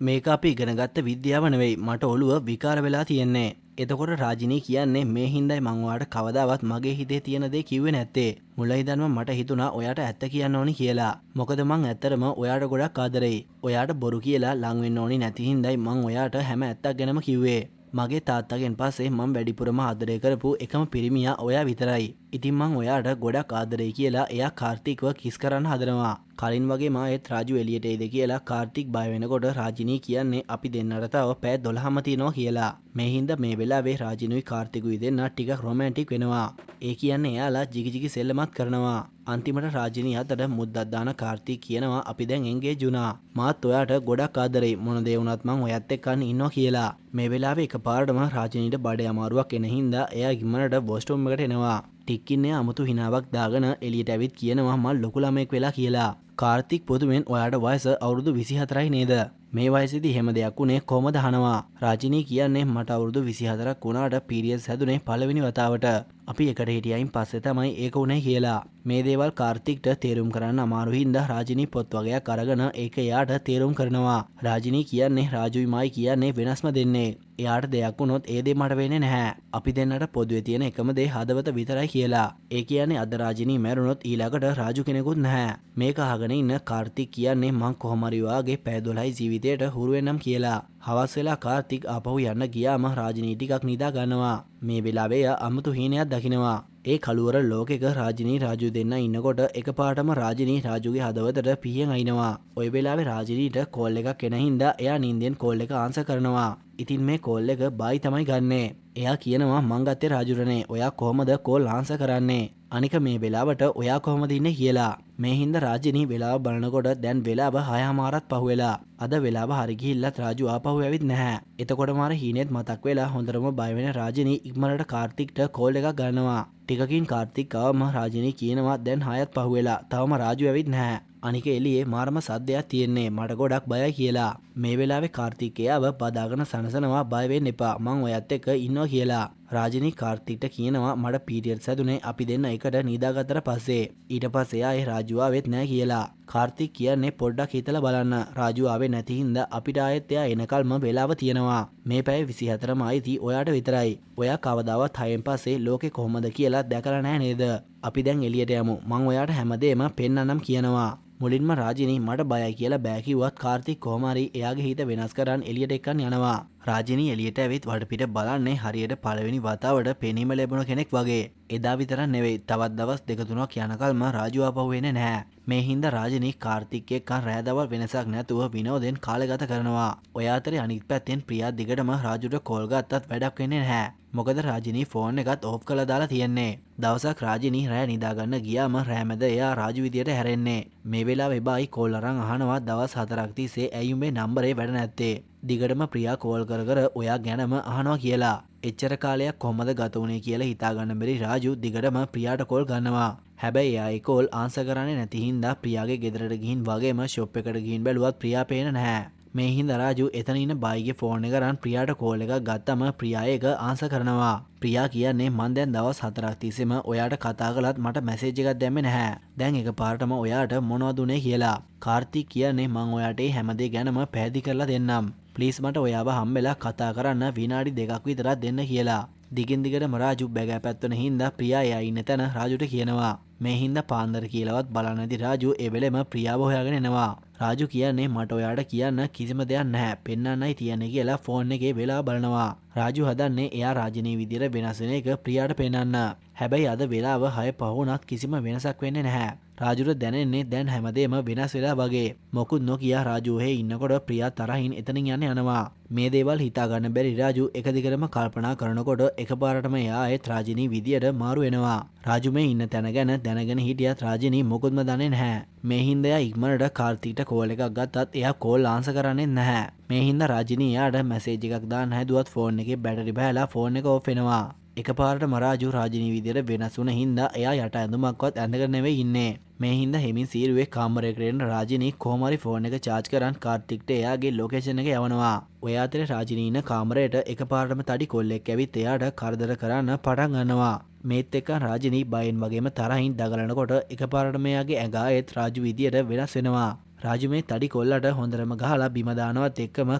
මේක අපි ඉගෙන ගත්ත විද්‍යාව නෙවෙයි. මට ඔළුව විකාර වෙලා තියෙන්නේ. එතකොට රාජිනී කියන්නේ මේ හින්දායි මං ඔයාට කවදාවත් මගේ හිතේ තියෙන දේ කිව්වේ නැත්තේ. මුල ඉඳන්ම මට හිතුණා ඔයාට ඇත්ත කියන්න ඕනි කියලා. මොකද මං ඇත්තටම ඔයාට ගොඩක් ආදරෙයි. ඔයාට බොරු කියලා ලං වෙන්න ඕනි නැති හින්දායි මං ඔයාට හැම ඇත්තක් ගැනම කිව්වේ. මගේ තාත්තගෙන් පස්සේ මං වැඩිපුරම ආදරය කරපු එකම පිරිමියා ඔයා විතරයි. ඉතින් මං ඔයාට ගොඩක් ආදරෙයි කියලා එයා කාර්තික්ව කිස් කරන්න හදනවා. කලින් වගේ මායෙත් රාජු එළියට එයිද කියලා කාර්තික් බය වෙනකොට රාජිනී කියන්නේ අපි දෙන්නට තව පැය 12ම තියෙනවා කියලා. මේ හින්දා මේ වෙලාවේ රාජිනුයි කාර්තිකුයි දෙන්නා ටිකක් රොමැන්ටික් වෙනවා. ඒ කියන්නේ එයාලා ජිගි ජිගි සෙල්ලමක් කරනවා. අන්තිමට රාජිනී අතට මුද්දක් දාන කාර්තික් කියනවා අපි දැන් එන්ගේජ් වුණා. මාත් ඔයාට ගොඩක් ආදරෙයි. මොන දේ වුණත් මං ඔයත් එක්කන් ඉන්නවා කියලා. මේ වෙලාවේ එකපාරටම රාජිනීට බඩේ අමාරුවක් එන හින්දා එයා ඉක්මනට වොෂ්රූම් එකට එනවා. ටිකකින් එයා අමුතු හිනාවක් දාගෙන එළියට ඇවිත් කියනවා මං ලොකු ළමයෙක් වෙලා කියලා. කාර්තික් පොදුමෙන් ඔයාට වයස අවුරුදු 24යි නේද? මේ වයසේදී එහෙම දෙයක් වුණේ කොහමද අහනවා. රාජිනී කියන්නේ මට අවුරුදු 24ක් වුණාට පීරියඩ්ස් හැදුනේ පළවෙනි වතාවට. අපි එකට හිටියයින් පස්සේ තමයි ඒක වුණේ කියලා. මේ දේවල් කාර්තික්ට තේරුම් කරන්න අමාරු හින්දා රාජිනී පොත් වගයක් අරගෙන ඒක එයාට තේරුම් කරනවා. රාජිනී කියන්නේ රාජුයි මායි කියන්නේ වෙනස්ම දෙන්නේ. එයාට දෙයක් වුණොත් ඒ දේ මට වෙන්නේ නැහැ. අපි දෙන්නට පොදුවේ තියෙන එකම දේ හදවත විතරයි කියලා. ඒ කියන්නේ අද රාජිනී මැරුණොත් ඊළඟට රාජු කෙනෙකුත් නැහැ. මේක අහගෙන ඉන්න කාර්තික් කියන්නේ මං කොහොම හරි ඔයාගේ පැය 12යි ජීවිතයට හුරු වෙන්නම් කියලා. හවස් වෙලා කාර්තික් ආපහු යන්න ගියාම රාජිනී ටිකක් නිදා ගන්නවා. මේ වෙලාවේ එයා අමුතු හීනයක් දකිනවා. ඒ කළුවර ලෝකෙක රාජිනී රාජු දෙන්න ඉන්නකොට එකපාරටම රාජිනී රාජුගේ හදවතට පිහියෙන් අයින්නවා. ඔය වෙලාවේ රාජිනීට කෝල් එකක් එන හින්දා එයා නින්දෙන් කෝල් එක ආන්සර් කරනවා. ඉතින් මේ කෝල් එක බයි තමයි ගන්නෙ. එයා කියනවා මං ගත්තේ රාජුරනේ. ඔයා කොහමද කෝල් ආන්සර් කරන්නේ? අනික මේ වෙලාවට ඔයා කොහමද ඉන්නේ කියලා. මේ හින්දා රාජිනී වෙලාව බලනකොට දැන් වෙලාව 6:30ත් පහුවෙලා. අද වෙලාව හරි ගිහිල්ලත් රාජු ආපහු ඇවිත් නැහැ. එතකොට මාර හීනෙත් මතක් වෙලා හොඳටම බය වෙන රාජිනී ඉක්මනට කාර්තික්ට කෝල් එකක් ගන්නවා. ටිකකින් කාර්තික් ආවම රාජිනී කියනවා දැන් 6ත් පහුවෙලා. තවම රාජු ඇවිත් නැහැ. අනික එළියේ මාරම සද්දයක් තියෙන්නේ. මට ගොඩක් බයයි කියලා. මේ වෙලාවේ කාර්තික් එයාව බදාගෙන සනසනවා බය වෙන්න එපා. මං ඔයත් එක්ක ඉන්නවා කියලා. රාජිනී කාර්තික්ට කියනවා මට පීරියඩ්ස් හැදුනේ අපි දෙන්න එකට නිදාගත්තට පස්සේ. ඊට පස්සේ ආයේ රාජු ආවෙත් නෑ කියලා. කාර්තික් කියන්නේ පොඩ්ඩක් හිතලා බලන්න. රාජු ආවේ නැති හින්දා අපිට ආයෙත් එයා එනකල්ම වෙලාව තියෙනවා. මේ පැය 24ම අයිති ඔයාට විතරයි. ඔයා කවදාවත් 6න් පස්සේ ලෝකේ කොහොමද කියලා දැකලා නෑ නේද? අපි දැන් එළියට යමු. මං ඔයාට හැමදේම පෙන්නන්නම් කියනවා. මුලින්ම රාජිනී මට බයයි කියලා බෑ කිව්වත් කාර්තික් කොහොම හරි එයාගේ හිත වෙනස් කරන් එළියට එක්කන් යනවා. රාජිනී එළියට ඇවිත් වටපිට බලන්නේ හරියට පළවෙනි වතාවට පෙනීම ලැබුණ කෙනෙක් වගේ. එදා විතරක් නෙවෙයි, තවත් දවස් දෙක තුනක් යනකල්ම රාජු ආපහු එන්නේ නැහැ. මේ හින්දා රාජිනී කාර්තික් එක්ක රෑ දවල් වෙනසක් නැතුව විනෝදෙන් කාලය ගත කරනවා. ඔය අතරේ අනිත් පැත්තෙන් ප්‍රියා දිගටම රාජුට කෝල් ගත්තත් වැඩක් වෙන්නේ නැහැ. මොකද රාජිනී ෆෝන් එකත් ඕෆ් කරලා දාලා තියෙන්නේ. දවසක් රාජිනී රෑ නිදා ගන්න ගියාම රෑ මැද එයා රාජු විදියට හැරෙන්නේ. මේ වෙලාවේ බායි කෝල් අරන් අහනවා දවස් 4ක් තිස්සේ ඇයි උඹේ නම්බරේ වැඩ නැත්තේ? දිගටම ප්‍රියා කෝල් කර කර ඔයා ගැනම අහනවා කියලා. එච්චර කාලයක් කොහමද ගත වුනේ කියලා හිතා ගන්න බැරි රාජු දිගටම ප්‍රියාට කෝල් ගන්නවා. හැබැයි එයා ඒ කෝල් ආන්සර් කරන්නේ නැති හින්දා ප්‍රියාගේ ගෙදරට ගිහින් වගේම ෂොප් එකට ගිහින් බැලුවත් ප්‍රියා පේන නැහැ. මේ හින්දා රාජු එතන ඉන්න බායිගේ ෆෝන් එක අරන් ප්‍රියාට කෝල් එකක් ගත්තම ප්‍රියා ඒක ආන්සර් කරනවා. ප්‍රියා කියන්නේ මං දැන් දවස් 4ක් තිස්සේම ඔයාට කතා කළත් මට මැසේජ් එකක් දැම්මේ නැහැ. දැන් එකපාරටම ඔයාට මොනවද උනේ කියලා. කාර්තික් කියන්නේ මං ඔයාට ඒ හැම දේ ගැනම පැහැදිලි කරලා දෙන්නම්. ප්ලීස් මට ඔයාව හම්බෙලා කතා කරන්න විනාඩි 2ක් විතරක් දෙන්න කියලා. දිගින් දිගටම රාජු බැගෑපත් වෙන හින්දා ප්‍රියා එයා ඉන්න තැන රාජුට කියනවා. මේ හින්දා පාන්දර කියලාවත් බලන්නේ නැති රාජු ඒ වෙලෙම ප්‍රියාව හොයාගෙන එනවා. රාජු කියන්නේ මට ඔයාට කියන්න කිසිම දෙයක් නැහැ, පෙන්වන්නයි තියන්නේ කියලා ෆෝන් එකේ වෙලාව බලනවා. රාජු හදන්නේ එයා රාජිනී විදියට වෙනස් වෙන එක ප්‍රියාට පෙන්වන්න. හැබැයි අද වෙලාව 6 පහ වුණත් කිසිම වෙනසක් වෙන්නේ නැහැ. රාජුට දැනෙන්නේ දැන් හැමදේම වෙනස් වෙලා වගේ. මොකුත් නොකිය රාජු ඔහේ ඉන්නකොට ප්‍රියා තරහින් එතනින් යන්න යනවා. මේ දේවල් හිතා ගන්න බැරි රාජු එක දිගටම කල්පනා කරනකොට එකපාරටම එයා ආයෙත් රාජිනී විදියට මාරු වෙනවා. රාජු මේ ඉන්න තැන ගැන දැනගෙන හිටියත් රාජිනී මොකුත්ම දන්නේ නැහැ. මේ හින්දා එයා ඉක්මනට කාර්තික්ට කෝල් එකක් ගත්තත් එයා කෝල් ආන්සර් කරන්නේ නැහැ. මේ හින්දා රාජිනී එයාට මැසේජ් එකක් දාන්න හැදුවත් ෆෝන් එකේ බැටරි බහැලා ෆෝන් එක ඕෆ් වෙනවා. එකපාරටම රාජු රාජිනී විදියට වෙනස් වුණ හින්දා එයා යට ඇඳුමක්වත් ඇඳගෙන නෙවෙයි ඉන්නේ. මේ හින්දා හිමින් සීරුවේ කාමරයකට එන රාජිනී කොහොම හරි ෆෝන් එක චාර්ජ් කරන් කාර්තික්ට එයාගේ ලොකේෂන් එක යවනවා. ඔය අතරේ රාජිනී ඉන්න කාමරයට එකපාරටම තඩි කොල්ලෙක් ඇවිත් එයාට කරදර කරන්න පටන් ගන්නවා. මේත් එක්ක රාජිනී බයෙන් වගේම තරහින් දඟලනකොට එකපාරටම එයාගේ ඇඟ ආයෙත් රාජු විදියට වෙනස් වෙනවා. රාජු මේ තඩි කොල්ලට හොඳටම ගහලා බිම දානවත් එක්කම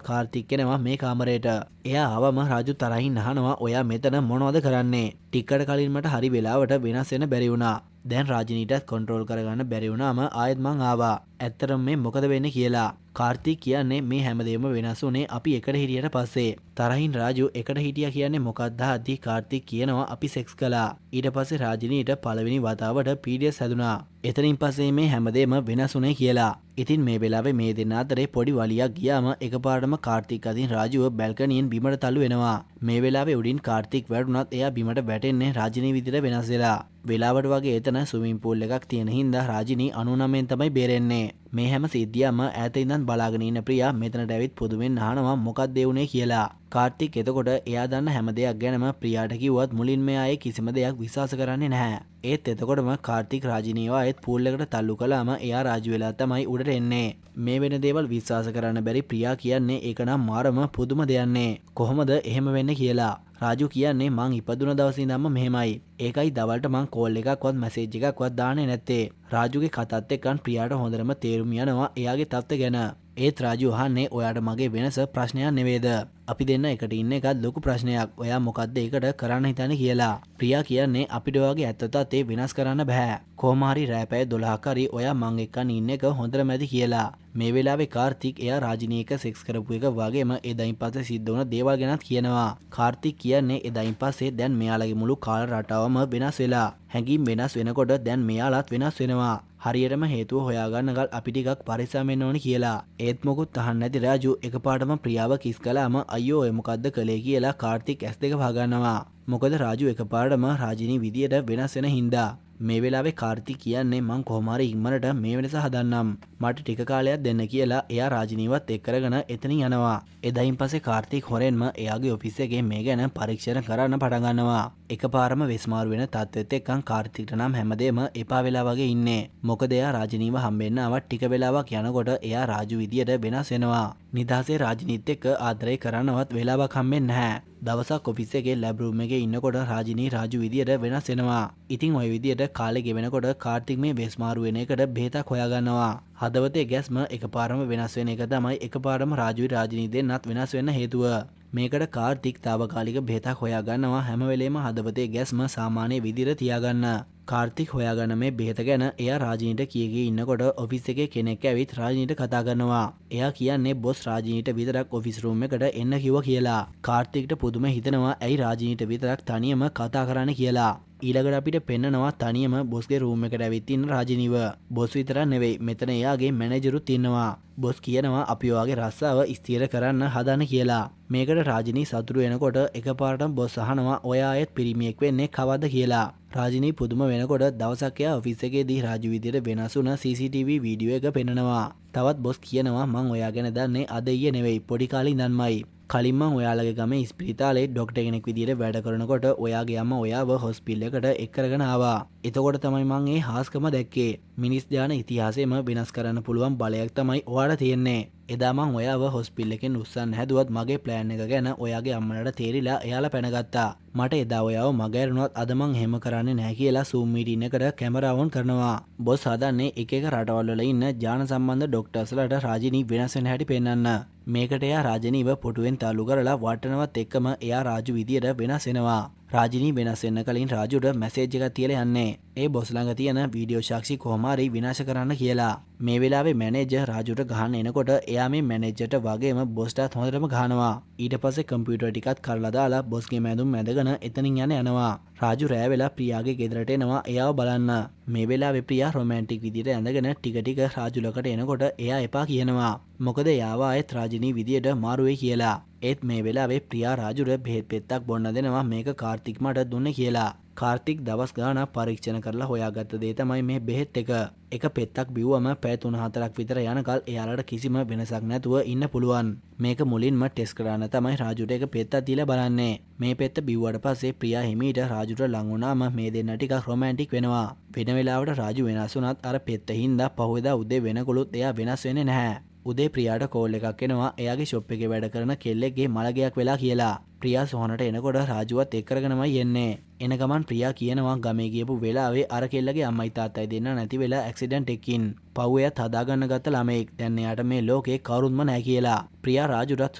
කාර්තික් එනවා මේ කාමරයට. එයා ආවම රාජු තරහින් අහනවා ඔයා මෙතන මොනවද කරන්නේ? ටිකකට කලින් මට හරි වෙලාවට වෙනස් වෙන්න බැරි වුණා. දැන් රාජිනීටත් කන්ට්‍රෝල් කරගන්න බැරි වුණාම ආයෙත් මං ආවා. ඇත්තටම මේ මොකද වෙන්නේ කියලා. කාර්තික් කියන්නේ මේ හැමදේම වෙනස් වුණේ අපි එකට හිටියට පස්සේ. තරහින් රාජු එකට හිටියා කියන්නේ මොකක්ද අහද්දි කාර්තික් කියනවා අපි සෙක්ස් කළා. ඊට පස්සේ රාජිනීට පළවෙනි වතාවට පීරියඩ්ස් හැදුනා. එතනින් පස්සේ මේ හැමදේම වෙනස් වුණේ කියලා. ඉතින් මේ වෙලාවේ මේ දෙන්න අතරේ පොඩි වලියක් ගියාම එකපාරටම කාර්තික් අතින් රාජුව බැල්කනියෙන් බිමට තල්ලු වෙනවා. මේ වෙලාවේ උඩින් කාර්තික් වැටුණත් එයා බිමට වැටෙන්නේ රාජිනී විදිහට වෙනස් වෙලා. වෙලාවට වගේ එතන ස්විමින් පූල් එකක් තියෙන හින්දා රාජිනී 99 තමයි බේරෙන්නේ. මේ හැම සිද්ධියක්ම ඈත ඉඳන් බලාගෙන ඉන්න ප්‍රියා මෙතනට ඇවිත් පුදුමෙන් අහනවා මොකක්ද ඒ වුනේ කියලා. කාර්තික් එතකොට එයා දන්න හැම දෙයක් ගැනම ප්‍රියාට කිව්වත් මුලින්ම එයා ඒ කිසිම දෙයක් විශ්වාස කරන්නේ නැහැ. ඒත් එතකොටම කාර්තික් රාජිනීව ආයෙත් පූල් එකට තල්ලු කළාම එයා රාජු වෙලා තමයි උඩට එන්නේ. මේ වෙන දේවල් විශ්වාස කරන්න බැරි ප්‍රියා කියන්නේ ඒක නම් මාරම පුදුම දෙයක් නේ. කොහොමද එහෙම වෙන්නේ කියලා. රාජු කියන්නේ මං ඉපදුන දවසේ ඉඳන්ම මෙහෙමයි. ඒකයි දවල්ට මං කෝල් එකක්වත් මැසේජ් එකක්වත් දාන්නේ නැත්තේ. රාජුගේ කතාත් එක්කන් ප්‍රියාට හොඳටම තේරුම් යනවා එයාගේ තත්ත්වය ගැන. ඒත් රාජු අහන්නේ ඔයාට මගේ වෙනස ප්‍රශ්නයක් නෙවෙයිද? අපි දෙන්න එකට ඉන්න එකත් ලොකු ප්‍රශ්නයක්. ඔයා මොකද්ද ඒකට කරන්න හිතන්නේ කියලා. ප්‍රියා කියන්නේ අපිට ඔයාගේ ඇත්ත තත්ත්වය වෙනස් කරන්න බෑ. කොහොම හරි රෑ පැය 12ක් හරි ඔයා මං එක්කන් ඉන්න එක හොඳටම ඇති කියලා. මේ වෙලාවේ කාර්තික් එයා රාජිනී එක්ක සෙක්ස් කරපු එක වගේම එදායින් පස්සේ සිද්ධ වුණ දේවල් ගැනත් කියනවා. කාර්තික් කියන්නේ එදායින් පස්සේ දැන් මෙයාලගේ මුළු කාල රටාවම වෙනස් වෙලා. හැඟීම් වෙනස් වෙනකොට දැන් මෙයාලත් වෙනස් වෙනවා. හරියටම හේතුව හොයාගන්නකල් අපි ටිකක් පරිස්සම් වෙන්න ඕනි කියලා. ඒත් මොකුත් අහන්න නැති රාජු එකපාරටම ප්‍රියාව කිස් කළාම අයියෝ ඔය මොකද්ද කළේ කියලා කාර්තික් ඇස් දෙක වහගන්නවා. මොකද රාජු එකපාරටම රාජිනී විදියට වෙනස් වෙන හින්දා. මේ වෙලාවේ කාර්තික් කියන්නේ මං කොහොම හරි ඉක්මනට මේ වෙනස හදන්නම්. මට ටික කාලයක් දෙන්න කියලා එයා රාජිනීවත් එක් කරගෙන එතනින් යනවා. එදායින් පස්සේ කාර්තික් හොරෙන්ම එයාගේ ඔෆිස් එකේ මේ ගැන පරීක්ෂණ කරන්න පටන් ගන්නවා. එකපාරම වෙස් මාරු වෙන තත්ත්වෙත් එක්කන් කාර්තික්ට නම් හැමදේම එපා වෙලා වගේ ඉන්නේ. මොකද එයා රාජිනීව හම්බෙන්න ආවත් ටික වෙලාවක් යනකොට එයා රාජු විදියට වෙනස් වෙනවා. නිදහසේ රාජිනීත් එක්ක ආදරය කරන්නවත් වෙලාවක් හම්බෙන්නේ නැහැ. දවසක් ඔෆිස් එකේ ලැබ් රූම් එකේ ඉන්නකොට රාජිනී රාජු විදියට වෙනස් වෙනවා. ඉතින් ඔය විදියට කාලේ ගෙවෙනකොට කාර්තික් මේ වෙස් මාරු වෙන එකට බෙහෙතක් හොයාගන්නවා. හදවතේ ගැස්ම එකපාරම වෙනස් වෙන එක තමයි එකපාරම රාජුයි රාජිනී දෙන්නත් වෙනස් වෙන්න හේතුව. මේකට කාර්තික් තාවකාලික බෙහෙතක් හොයාගන්නවා හැම වෙලේම හදවතේ ගැස්ම සාමාන්‍ය විදියට තියාගන්න. කාර්තික් හොයාගන්න මේ බෙහෙත ගැන එයා රාජිනීට කිය කිය ඉන්නකොට ඔෆිස් එකේ කෙනෙක් ඇවිත් රාජිනීට කතා කරනවා. එයා කියන්නේ බොස් රාජිනීට විතරක් ඔෆිස් රූම් එකට එන්න කිව්වා කියලා. කාර්තික්ට පුදුම හිතෙනවා ඇයි රාජිනීට විතරක් තනියම කතා කරන්න කියලා. ඊළඟට අපිට පෙන්නනවා තනියම බොස්ගේ රූම් එකට ඇවිත් ඉන්න රාජිනීව. බොස් විතරක් නෙවෙයි, මෙතන එයාගේ මැනේජරුත් ඉන්නවා. බොස් කියනවා අපි ඔයාගේ රස්සාව ස්ථිර කරන්න හදන කියලා. මේකට රාජිනී සතුටු වෙනකොට එකපාරටම බොස් අහනවා ඔයා ආයෙත් පිරිමියෙක් වෙන්නේ කවද්ද කියලා. රාජිනී පුදුම වෙනකොට දවසක් එයා ඔෆිස් එකේදී රාජු විදියට වෙනස් වුණ CCTV video එක පෙන්නනවා. තවත් බොස් කියනවා මං ඔයා ගැන දන්නේ අද ඊයේ නෙවෙයි, පොඩි කාලේ ඉඳන්මයි. කලින් මං ඔයාලගේ ගමේ ඉස්පිරිතාලේ ඩොක්ටර් කෙනෙක් විදියට වැඩ කරනකොට ඔයාගේ අම්මා ඔයාව හොස්පිටල් එකට එක් කරගෙන ආවා. එතකොට තමයි මං ඒ හාස්කම දැක්කේ. මිනිස් ඥාන ඉතිහාසෙම වෙනස් කරන්න පුළුවන් බලයක් තමයි ඔයාට තියෙන්නේ. එදා මං ඔයාව හොස්පිටල් එකෙන් උස්සන්න හැදුවත් මගේ ප්ලෑන් එක ගැන ඔයාගේ අම්මලට තේරිලා එයාලා පැනගත්තා. මට එදා ඔයාව මග ඇරුණත් අද මං එහෙම කරන්නේ නැහැ කියලා Zoom meeting එකට කැමරා ඔන් කරනවා. බොස් හදන්නේ එක එක රටවල් වල ඉන්න ඥාන සම්බන්ධ ඩොක්ටර්ස්ලාට රාජිනී වෙනස් වෙන හැටි පෙන්වන්න. මේකට එයා රාජිනීව පොටුවෙන් තල්ලු කරලා වටනවත් එක්කම එයා රාජු විදියට වෙනස් වෙනවා. රාජිනී වෙනස් වෙන්න කලින් රාජුට මැසේජ් එකක් තියලා යන්නේ. ඒ බොස් ළඟ තියෙන වීඩියෝ සාක්ෂි කොහොම හරි විනාශ කරන්න කියලා. මේ වෙලාවේ මැනේජර් රාජුට ගහන්න එනකොට එයා මේ මැනේජර්ට වගේම බොස්ටත් හොඳටම ගහනවා. ඊට පස්සේ කම්පියුටර් ටිකත් කරලා දාලා බොස්ගේ මැදුම් මැදගෙන එතනින් යන යනවා. රාජු රෑ වෙලා ප්‍රියාගේ ගෙදරට එනවා එයාව බලන්න. මේ වෙලාවේ ප්‍රියා රොමැන්ටික් විදියට ඇඳගෙන ටික ටික රාජු ළඟට එනකොට එයා එපා කියනවා. මොකද එයාව ආයෙත් රාජිනී විදියට මාරු වෙයි කියලා. ඒත් මේ වෙලාවේ ප්‍රියා රාජුට බෙහෙත් පෙත්තක් බොන්න දෙනවා මේක කාර්තික් මට දුන්නේ කියලා. කාර්තික් දවස් ගාණක් පරීක්ෂණ කරලා හොයාගත්ත දේ තමයි මේ බෙහෙත් එක. එක පෙත්තක් බිව්වම පැය 3-4ක් විතර යනකල් එයාලට කිසිම වෙනසක් නැතුව ඉන්න පුළුවන්. මේක මුලින්ම ටෙස්ට් කරන්න තමයි රාජුට එක පෙත්තක් දීලා බලන්නේ. මේ පෙත්ත බිව්වට පස්සේ ප්‍රියා හිමීට රාජුට ලං වුණාම මේ දෙන්න ටිකක් රොමැන්ටික් වෙනවා. වෙන වෙලාවට රාජු වෙනස් වුණත් අර පෙත්ත හින්දා පහුවෙදා උදේ වෙනකොලුත් එයා වෙනස් වෙන්නේ නැහැ. උදේ ප්‍රියාට කෝල් එකක් එනවා එයාගේ ෂොප් එකේ වැඩ කරන කෙල්ලෙක්ගේ මළගයක් වෙලා කියලා. ප්‍රියා සොහනට එනකොට රාජුවත් එක් කරගෙනමයි එන්නේ. එන ගමන් ප්‍රියා කියනවා ගමේ ගියපු වෙලාවේ අර කෙල්ලගේ අම්මයි තාත්තයි දෙන්න නැති වෙලා ඇක්සිඩන්ට් එකකින්. පව් එයත් හදාගන්න ගත්ත ළමයෙක්. දැන් එයාට මේ ලෝකේ කවුරුත්ම නැහැ කියලා. ප්‍රියා රාජුටත්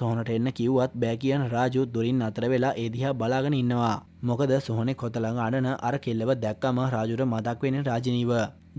සොහනට එන්න කිව්වත් බෑ කියන රාජු දුරින් නතර වෙලා ඒ දිහා බලාගෙන ඉන්නවා. මොකද සොහනේ කොත ළඟ අඬන අර කෙල්ලව දැක්කම රාජුට මතක් වෙන්නේ රාජිනීව.